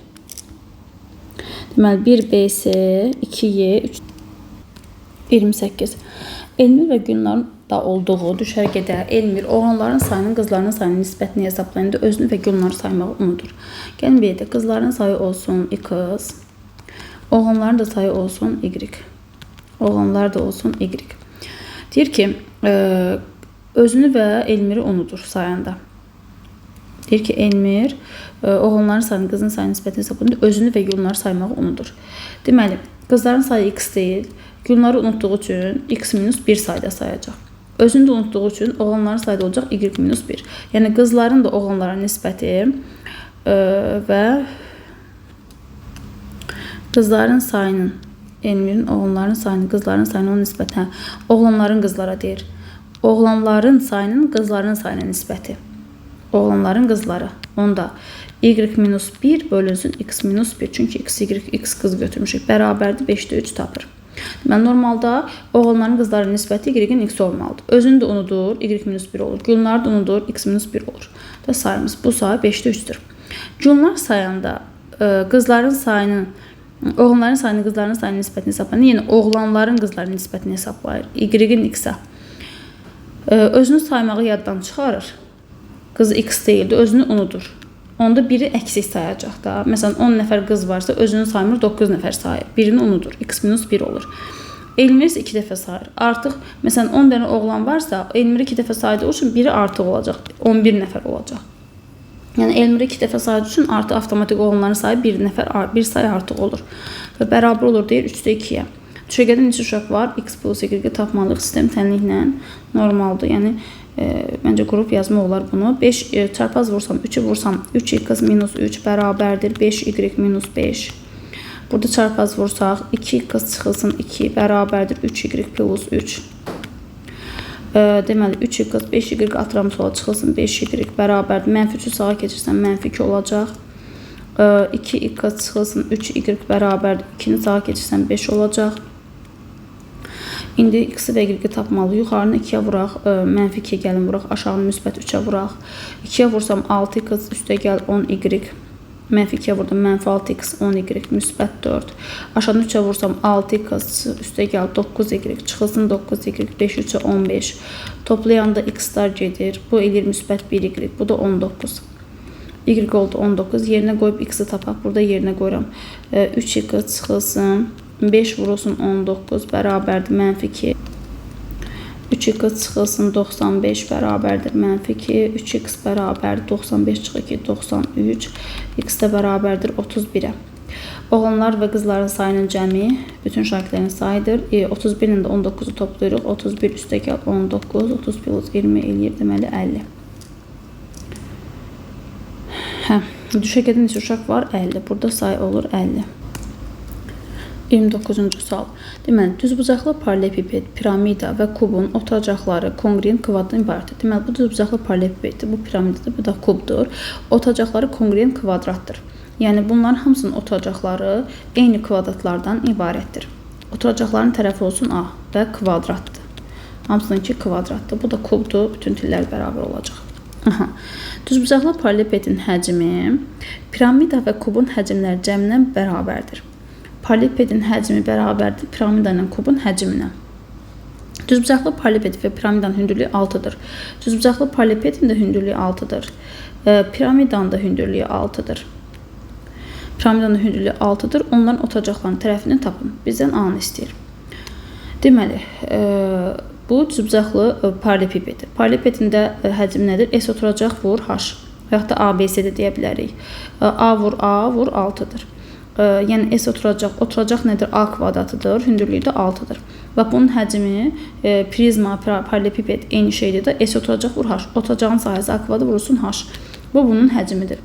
Deməli, 1 BC, 2Y, 3, 28. Elmir və Gülnarın da olduğu düşərgədə Elmir oğlanların sayının qızların sayının nisbətini hesablayanda özünü və Gülnarı saymağı unudur. Gəlin bir də qızların sayı olsun X, oğlanların da sayı olsun Y. Oğlanlar da olsun Y. Deyir ki, özünü və Elmiri unudur sayanda. Deyir ki, Elmir oğlanların sayının qızın sayının nisbətini hesablayanda özünü və Gülnarı saymağı unudur. Deməli, qızların sayı X deyil, Gülnarı unutduğu üçün X minus 1 sayda sayacaq. Özünü də unutduğu üçün oğlanların sayı da olacaq Y minus 1. Yəni, qızların da oğlanlara nisbəti və qızların sayının, Elmirin oğlanların sayının, qızların sayının onun nisbəti, hə, oğlanların qızlara deyir. Oğlanların sayının qızların sayına nisbəti. Oğlanların qızları. Onda Y minus 1 bölünsün X minus 1. Çünki X, Y, X qız götürmüşük. Bərabərdir 5-də 3 tapır. Deməli, normalda oğlanların qızların nisbəti Y-in X olmalıdır. Özünü də unudur, Y minus 1 olur. Gülnar da unudur, X minus 1 olur. Da sayımız bu sayı 5-də 3-dür. Gülnar sayanda qızların sayının, oğlanların sayının qızların sayının nisbətini hesablayır. Yəni, oğlanların qızların nisbətini hesablayır. Y-in X-ə. Özünü saymağı yaddan çıxarır. Qız X deyildi, özünü unudur. Onda biri əksik sayacaq da. Məsələn, 10 nəfər qız varsa, özünü saymır, 9 nəfər sayır. Birini unudur. X minus 1 olur. Elmir isə 2 dəfə sayır. Artıq, məsələn, 10 dənə oğlan varsa, Elmir 2 dəfə saydığı üçün biri artıq olacaq. 11 nəfər olacaq. Yəni, Elmir 2 dəfə saydığı üçün artıq avtomatik oğlanların sayı 1 nəfər, bir sayı artıq olur. Və bərabər olur, deyir 3-də 2-yə. Düşərgədə neçə uşaq var? X plus Y-i tapmalıyıq sistem tənliklə. Normaldır. Yəni, məncə qrup yazma olar bunu. 5 çarpaz vursam, 3-ü vursam, 3x minus 3 bərabərdir 5y minus 5. Burada çarpaz vursaq, 2x çıxılsın 2 bərabərdir 3y plus 3. Deməli, 3x, 5y atıram sola çıxılsın 5y bərabərdir. Mənfi 3-ü sağa keçirsəm, mənfi 2 olacaq. 2x çıxılsın 3y bərabərdir. 2-ni sağa keçirsəm 5 olacaq. İndi x-i və y-i tapmalıyıq. Yuxarını 2-yə vuraq, mənfi 2-yə gəlin vuraq, aşağını müsbət 3-ə vuraq. 2-yə vursam 6x, üstə gəl 10y. Mənfi 2-yə vurdum, mənfi 6x, 10y, müsbət 4. Aşağını 3-ə vursam 6x, üstə gəl 9y, çıxılsın 9y, 5, 3-ə 15. Toplayanda x-lar gedir. Bu eləyir müsbət 1y, bu da 19. Y oldu 19. Yerinə qoyub x-i tapaq. Burada yerinə qoyuram. 3x çıxılsın. 5 vurulsun 19 bərabərdir mənfi 2. 3x çıxılsın 95 bərabərdir mənfi 2. 3x bərabərdir 95 çıx 2, 93. X də bərabərdir 31-ə. Oğlanlar və qızların sayının cəmi bütün şagirdlərin sayıdır. 31 ilə də 19-u toplayırıq. 31 üstəgəl 19, 30 plus 20 eləyir, deməli 50. Hə, düşərgədə neçə uşaq var? 50. Burada say olur 50. 29-cu sual. Deməli, düzbucaqlı paralelipiped, piramida və kubun oturacaqları konqruent kvadratdan ibarətdir. Deməli, bu düzbucaqlı paralelipipeddir, bu piramidadır, bu da kubdur. Oturacaqları konqruent kvadratdır. Yəni, bunların hamısının oturacaqları eyni kvadratlardan ibarətdir. Oturacaqların tərəfi olsun A və kvadratdır. Hamısınınki kvadratdır. Bu da kubdur, bütün tillər bərabər olacaq. Aha. Düzbucaqlı paralelipipedin həcmi piramida və kubun həcmləri cəmindən bərabərdir. Paralelipipedin həcmi bərabərdir piramida ilə kubun həcminə. Düzbucaqlı paralelipiped və piramidanın hündürlüyü 6-dır. Düzbucaqlı paralelipipedin də hündürlüyü 6-dır. Piramidanın da hündürlüyü 6-dır. Piramidanın hündürlüyü 6-dır. Onların oturacaqlarının tərəfini tapın. Bizdən A-nı istəyir. Deməli, bu düzbucaqlı paralelipipeddir. Paralelipipedin də həcmi nədir? S oturacaq vur H. Və yaxud da ABC də deyə bilərik. A vur A vur 6-dır. Yəni S oturacaq. Oturacaq nədir? A kvadratıdır. Hündürlüyü də 6-dır. Və bunun həcmi prizma, paralelipiped eyni şeydir də. S oturacaq vur H. Oturacağın sahəsi A kvadratı vurulsun H. Bu bunun həcmidir.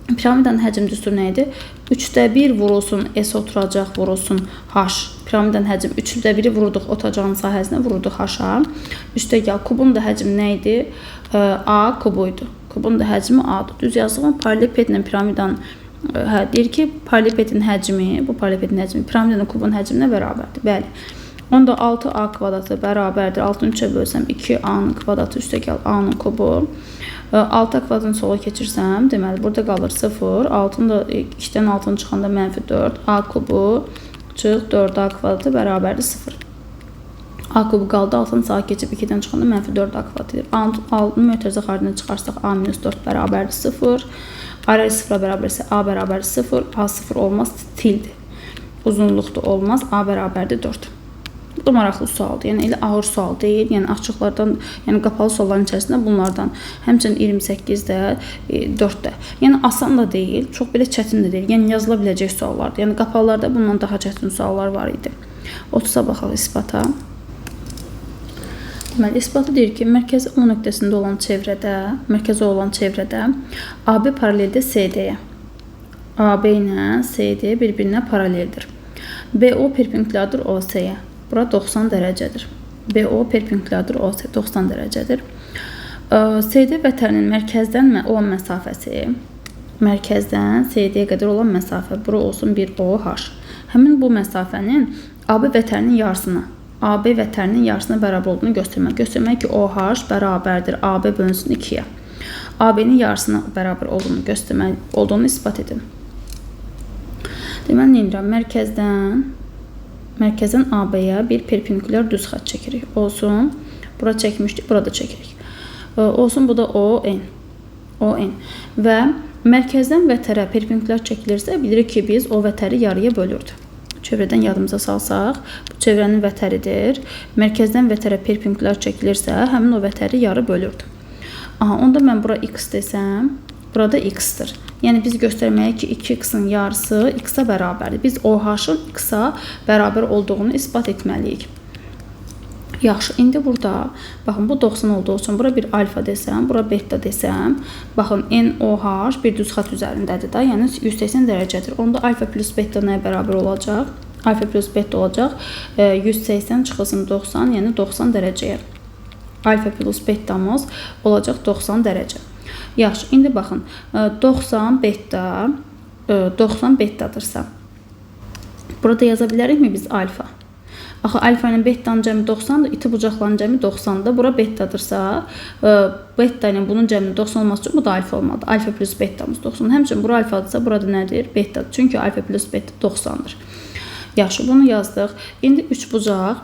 Piramidanın həcm düsturu nə idi? 3-də 1 vurulsun S oturacaq vurulsun H. Piramidanın həcmi 3-də 1-i vurduq oturacağın sahəsinə, vurduq H-a. Üstə gəl. Kubun da həcmi nə idi? A kubu idi. Kubun da həcmi A-dır. Düz yazdığım paralelipipedlə piramidanın hə, deyir ki, paralelipipedin həcmi, bu paralelipipedin həcmi piramidanın kubun həcminə bərabərdir. Bəli. Onda 6A kvadratı bərabərdir. 6-nı 3-ə bölsəm 2A-nın kvadratı üstə gəl A-nın kubu. 6A kvadratını sola keçirsəm, deməli, burada qalır 0. 6-nı da 2-dən 6-nı çıxanda mənfi 4. A kubu çıx 4A kvadratı bərabərdir 0. A kubu qaldı, 6-nı sağa keçib 2-dən çıxanda mənfi 4A kvadratı edir. 6-nı mötərizə xaricinə çıxarsaq A minus 4 bərabərdir 0. A 0-a bərabərsə A bərabərdir 0. A 0 olmaz, tildir. Uzunluqda olmaz, A bərabərdir 4. Bu da maraqlı sualdır. Yəni elə ağır sual deyil. Yəni açıqlardan, yəni qapalı sualların içərisində bunlardan həmçinin 28-də, 4-də. Yəni asan da deyil, çox belə çətin də deyil. Yəni yazıla biləcək suallardır. Yəni qapalılarda bundan daha çətin suallar var idi. 30-a baxaq isbata. Deməli, isbatı deyir ki, mərkəzi O nöqtəsində olan çevrədə, mərkəzi olan çevrədə AB paraleldir CD-yə. AB ilə CD bir-birinə paraleldir. BO perpendikulyardır OC-yə. Bura 90 dərəcədir. BO perpendikulyardır OC 90 dərəcədir. CD vətərinin mərkəzdən olan məsafəsi, mərkəzdən CD-yə qədər olan məsafə, bura olsun 1 OH. Həmin bu məsafənin AB vətərinin yarısına, AB vətərinin yarısına bərabər olduğunu göstərmək. Göstərmək ki, OH bərabərdir AB bölünsün 2-yə. AB-nin yarısına bərabər olduğunu göstərmək, olduğunu isbat edin. Deməli, nə edirəm? Mərkəzdən AB-yə bir perpendikulyar düz xətt çəkirik. Olsun, bura çəkmişdik, burada çəkirik. Olsun, bu da ON. ON. Və mərkəzdən vətərə perpendikulyar çəkilirsə, bilirik ki, biz o vətəri yarıya bölürdük. Çevrədən yadımıza salsaq, bu çevrənin vətəridir. Mərkəzdən vətərə perpendikulyar çəkilirsə, həmin o vətəri yarı bölürdü. Aha, onda mən bura x desəm, burada x-dir. Yəni, biz göstərməliyik ki, 2x-in yarısı x-a bərabərdir. Biz OH-ın x-a bərabər olduğunu isbat etməliyik. Yaxşı, indi burada, baxın, bu 90 olduğu üçün bura bir alfa desəm, bura beta desəm, baxın, NOH bir düz xətt üzərindədir da, yəni 180 dərəcədir. Onda alfa plus beta nəyə bərabər olacaq? Alfa plus beta olacaq 180 çıxılsın 90, yəni 90 dərəcəyə. Alfa plus betamız olacaq 90 dərəcə. Yaxşı, indi baxın, 90 beta, 90 betadırsa, burada yaza bilərikmi biz alfa? Axı, alfa ilə betanın cəmi 90-dır, iti bucaqların cəmi 90-dır. Bura betadırsa, beta ilə bunun cəminin 90 olması üçün bu da alfa olmalıdır. Alfa plus betamız 90. Həmçinin bura alfadırsa, burada nədir? Betadır. Çünki alfa plus beta 90-dır. Yaxşı, bunu yazdıq. İndi üç bucaq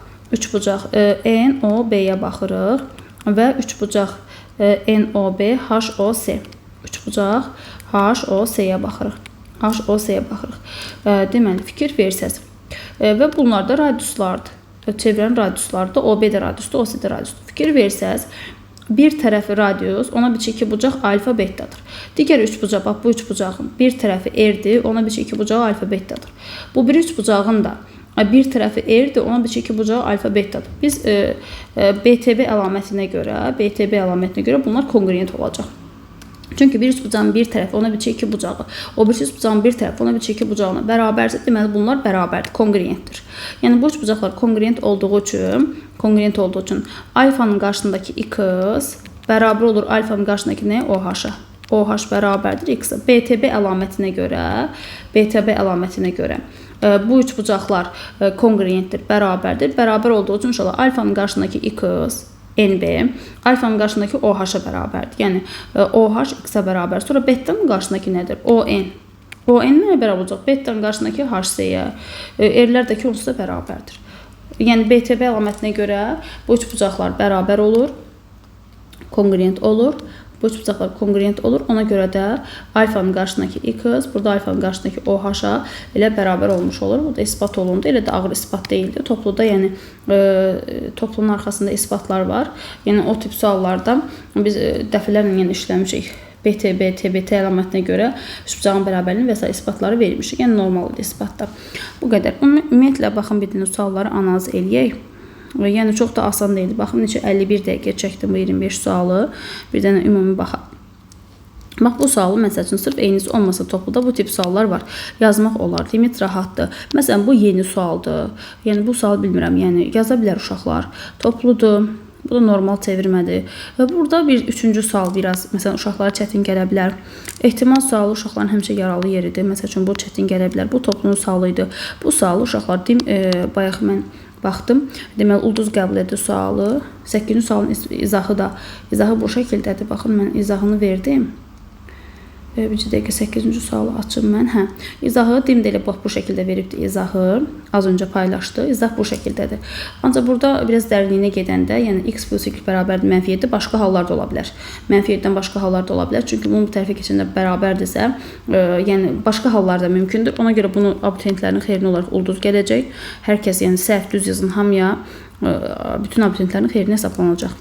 N, O, B-yə baxırıq və üç bucaq N, O, B, H, O, S. Üç bucaq H, O, S-yə baxırıq. H, O, S-yə baxırıq. Deməli, fikir versəz. Və bunlar da radiuslardır. Çevrənin radiuslarıdır. OB də radiusdur, OC də radiusdur. Fikir versəz, bir tərəfi radius, ona bitişik iki bucaq alfa betadır. Digər üç bucaq, bax bu üç bucağın bir tərəfi R-dir, ona bitişik iki bucağı alfa betadır. Bu bir üç bucağın da bir tərəfi R-dir, ona bitişik iki bucağı alfa betadır. Biz BTB əlamətinə görə, bunlar konqruent olacaq. Çünki bir üç bucağın bir tərəfi, ona bitişik iki bucağı, o bir üç bucağın bir tərəfi, ona bitişik iki bucağına bərabərsə, deməli bunlar bərabərdir, konqruentdir. Yəni bu üç bucaqlar konqruent olduğu üçün, alfanın qarşısındakı x bərabər olur alfanın qarşısındakı nə? OH-a. OH bərabərdir x-a. BTB əlamətinə görə, bu üç bucaqlar konqruentdir, bərabərdir. Bərabər olduğu üçün inşallah alfanın qarşısındakı x NB, alfanın qarşısındakı OH-a bərabərdir. Yəni OH x-a bərabər. Sonra betanın qarşısındakı nədir? ON. ON nəyə bərabər olacaq? Betanın qarşısındakı HC-yə. R-lər də ki, onsuz da bərabərdir. Yəni BTB əlamətinə görə bu üç bucaqlar bərabər olur, konqruent olur. Bu üç bucaqlar konqruent olur. Ona görə də alfanın qarşısındakı x, burada alfanın qarşısındakı OH-a elə bərabər olmuş olur. Bu da isbat olundu. Elə də ağır isbat deyildi. Topluda, yəni toplunun arxasında isbatlar var. Yəni o tip suallarda biz dəfələrlə yəni işləmişik. BTB, TBT əlamətinə görə üç bucağın bərabərliyini və sair isbatları vermişik. Yəni normaldır isbatda. Bu qədər. Ümumiyyətlə baxın bir dənə sualları analiz eləyək. Yəni çox da asan deyildi. Baxın neçə 51 dəqiqə çəkdim bu 25 sualı. Bir dənə ümumi baxaq. Bax bu sualı məsəl üçün sırf eynisi olmasa topluda bu tip suallar var. Yazmaq olar. Limit rahatdır. Məsələn bu yeni sualdır. Yəni bu sualı bilmirəm. Yəni yaza bilər uşaqlar. Topludur. Bu da normal çevirmədir. Və burada bir üçüncü sual biraz, məsələn, uşaqlara çətin gələ bilər. Ehtimal sualı uşaqların həmişə yaralı yeridir. Məsəl üçün, bu çətin gələ bilər. Bu toplunun sualı idi. Bu sualı uşaqlar, bayaq mən baxdım. Deməli, ulduz qəbul edir sualı. 8-ci sualın izahı da, izahı bu şəkildədir. Baxın, mən izahını verdim. Bir dəqiqə 8-ci sualı açım mən. Hə, izahı dim də elə bax bu şəkildə veribdi izahı. Az öncə paylaşdı. İzah bu şəkildədir. Ancaq burada biraz dərinliyinə gedəndə, yəni x plus y bərabərdir mənfi 7, başqa hallar da ola bilər. Mənfi 7-dən başqa hallar da ola bilər. Çünki bunun bu tərəfə keçəndə bərabərdirsə, yəni başqa hallar da mümkündür. Ona görə bunu abituriyentlərin xeyrinə olaraq ulduz gələcək. Hər kəs, yəni səhv düz yazın hamıya, bütün abituriyentlərin xeyrinə hesablanacaq.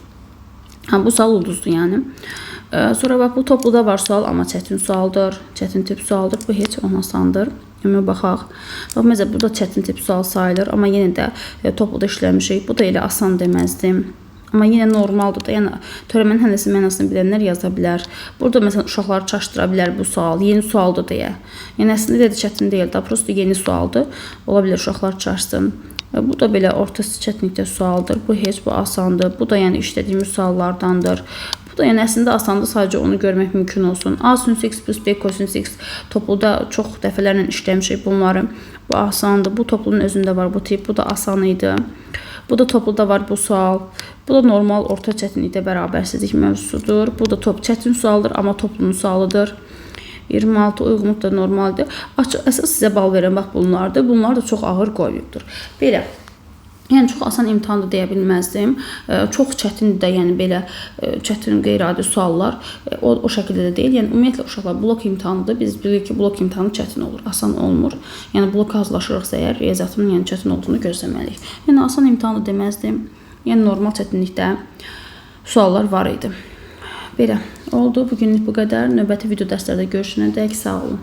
Ha, bu sual ulduzdur yəni. Sonra bax, bu topluda var sual, amma çətin sualdır. Çətin tip sualdır. Bu heç asandır. Ümumi baxaq. Bax, məsələn, bu da çətin tip sual sayılır, amma yenə də topluda işləmişik. Bu da elə asan deməzdim. Amma yenə normaldır da. Yəni, törəmənin hənəsi mənasını bilənlər yaza bilər. Burada, məsələn, uşaqları çaşdıra bilər bu sual. Yeni sualdır deyə. Yəni, əslində də çətin deyil. Da, prosto yeni sualdır. Ola bilər uşaqlar çaşsın. Bu da belə orta çətinlikdə sualdır. Bu heç, bu asandır. Bu da yəni işlədiyimiz suallardandır. Bu da yəni əslində asandır, sadəcə onu görmək mümkün olsun. A sinüs x plus B kosinüs x topluda çox dəfələrlə işləmişik bunları. Bu asandır. Bu toplunun özündə var bu tip. Bu da asan idi. Bu da topluda var bu sual. Bu da normal orta çətinlikdə bərabərsizlik mövzusudur. Bu da top çətin sualdır, amma toplunun sualıdır. 26 uyğunluq da normaldir. Açıq, əsas sizə bal verən bax bunlardır. Bunlar da çox ağır qoyulubdur. Belə. Yəni çox asan imtahandır deyə bilməzdim. Çox çətindir də, yəni belə çətin qeyri-adi suallar o şəkildə də deyil. Yəni ümumiyyətlə uşaqlar blok imtahanıdır. Biz bilirik ki, blok imtahanı çətin olur, asan olmur. Yəni bloka hazırlaşırıqsa əgər riyaziyyatın yəni çətin olduğunu gözləməliyik. Yəni asan imtahanı deməzdim. Yəni normal çətinlikdə suallar var idi. Belə oldu. Bugünlük bu qədər. Növbəti video dərslərdə görüşənədək sağ olun.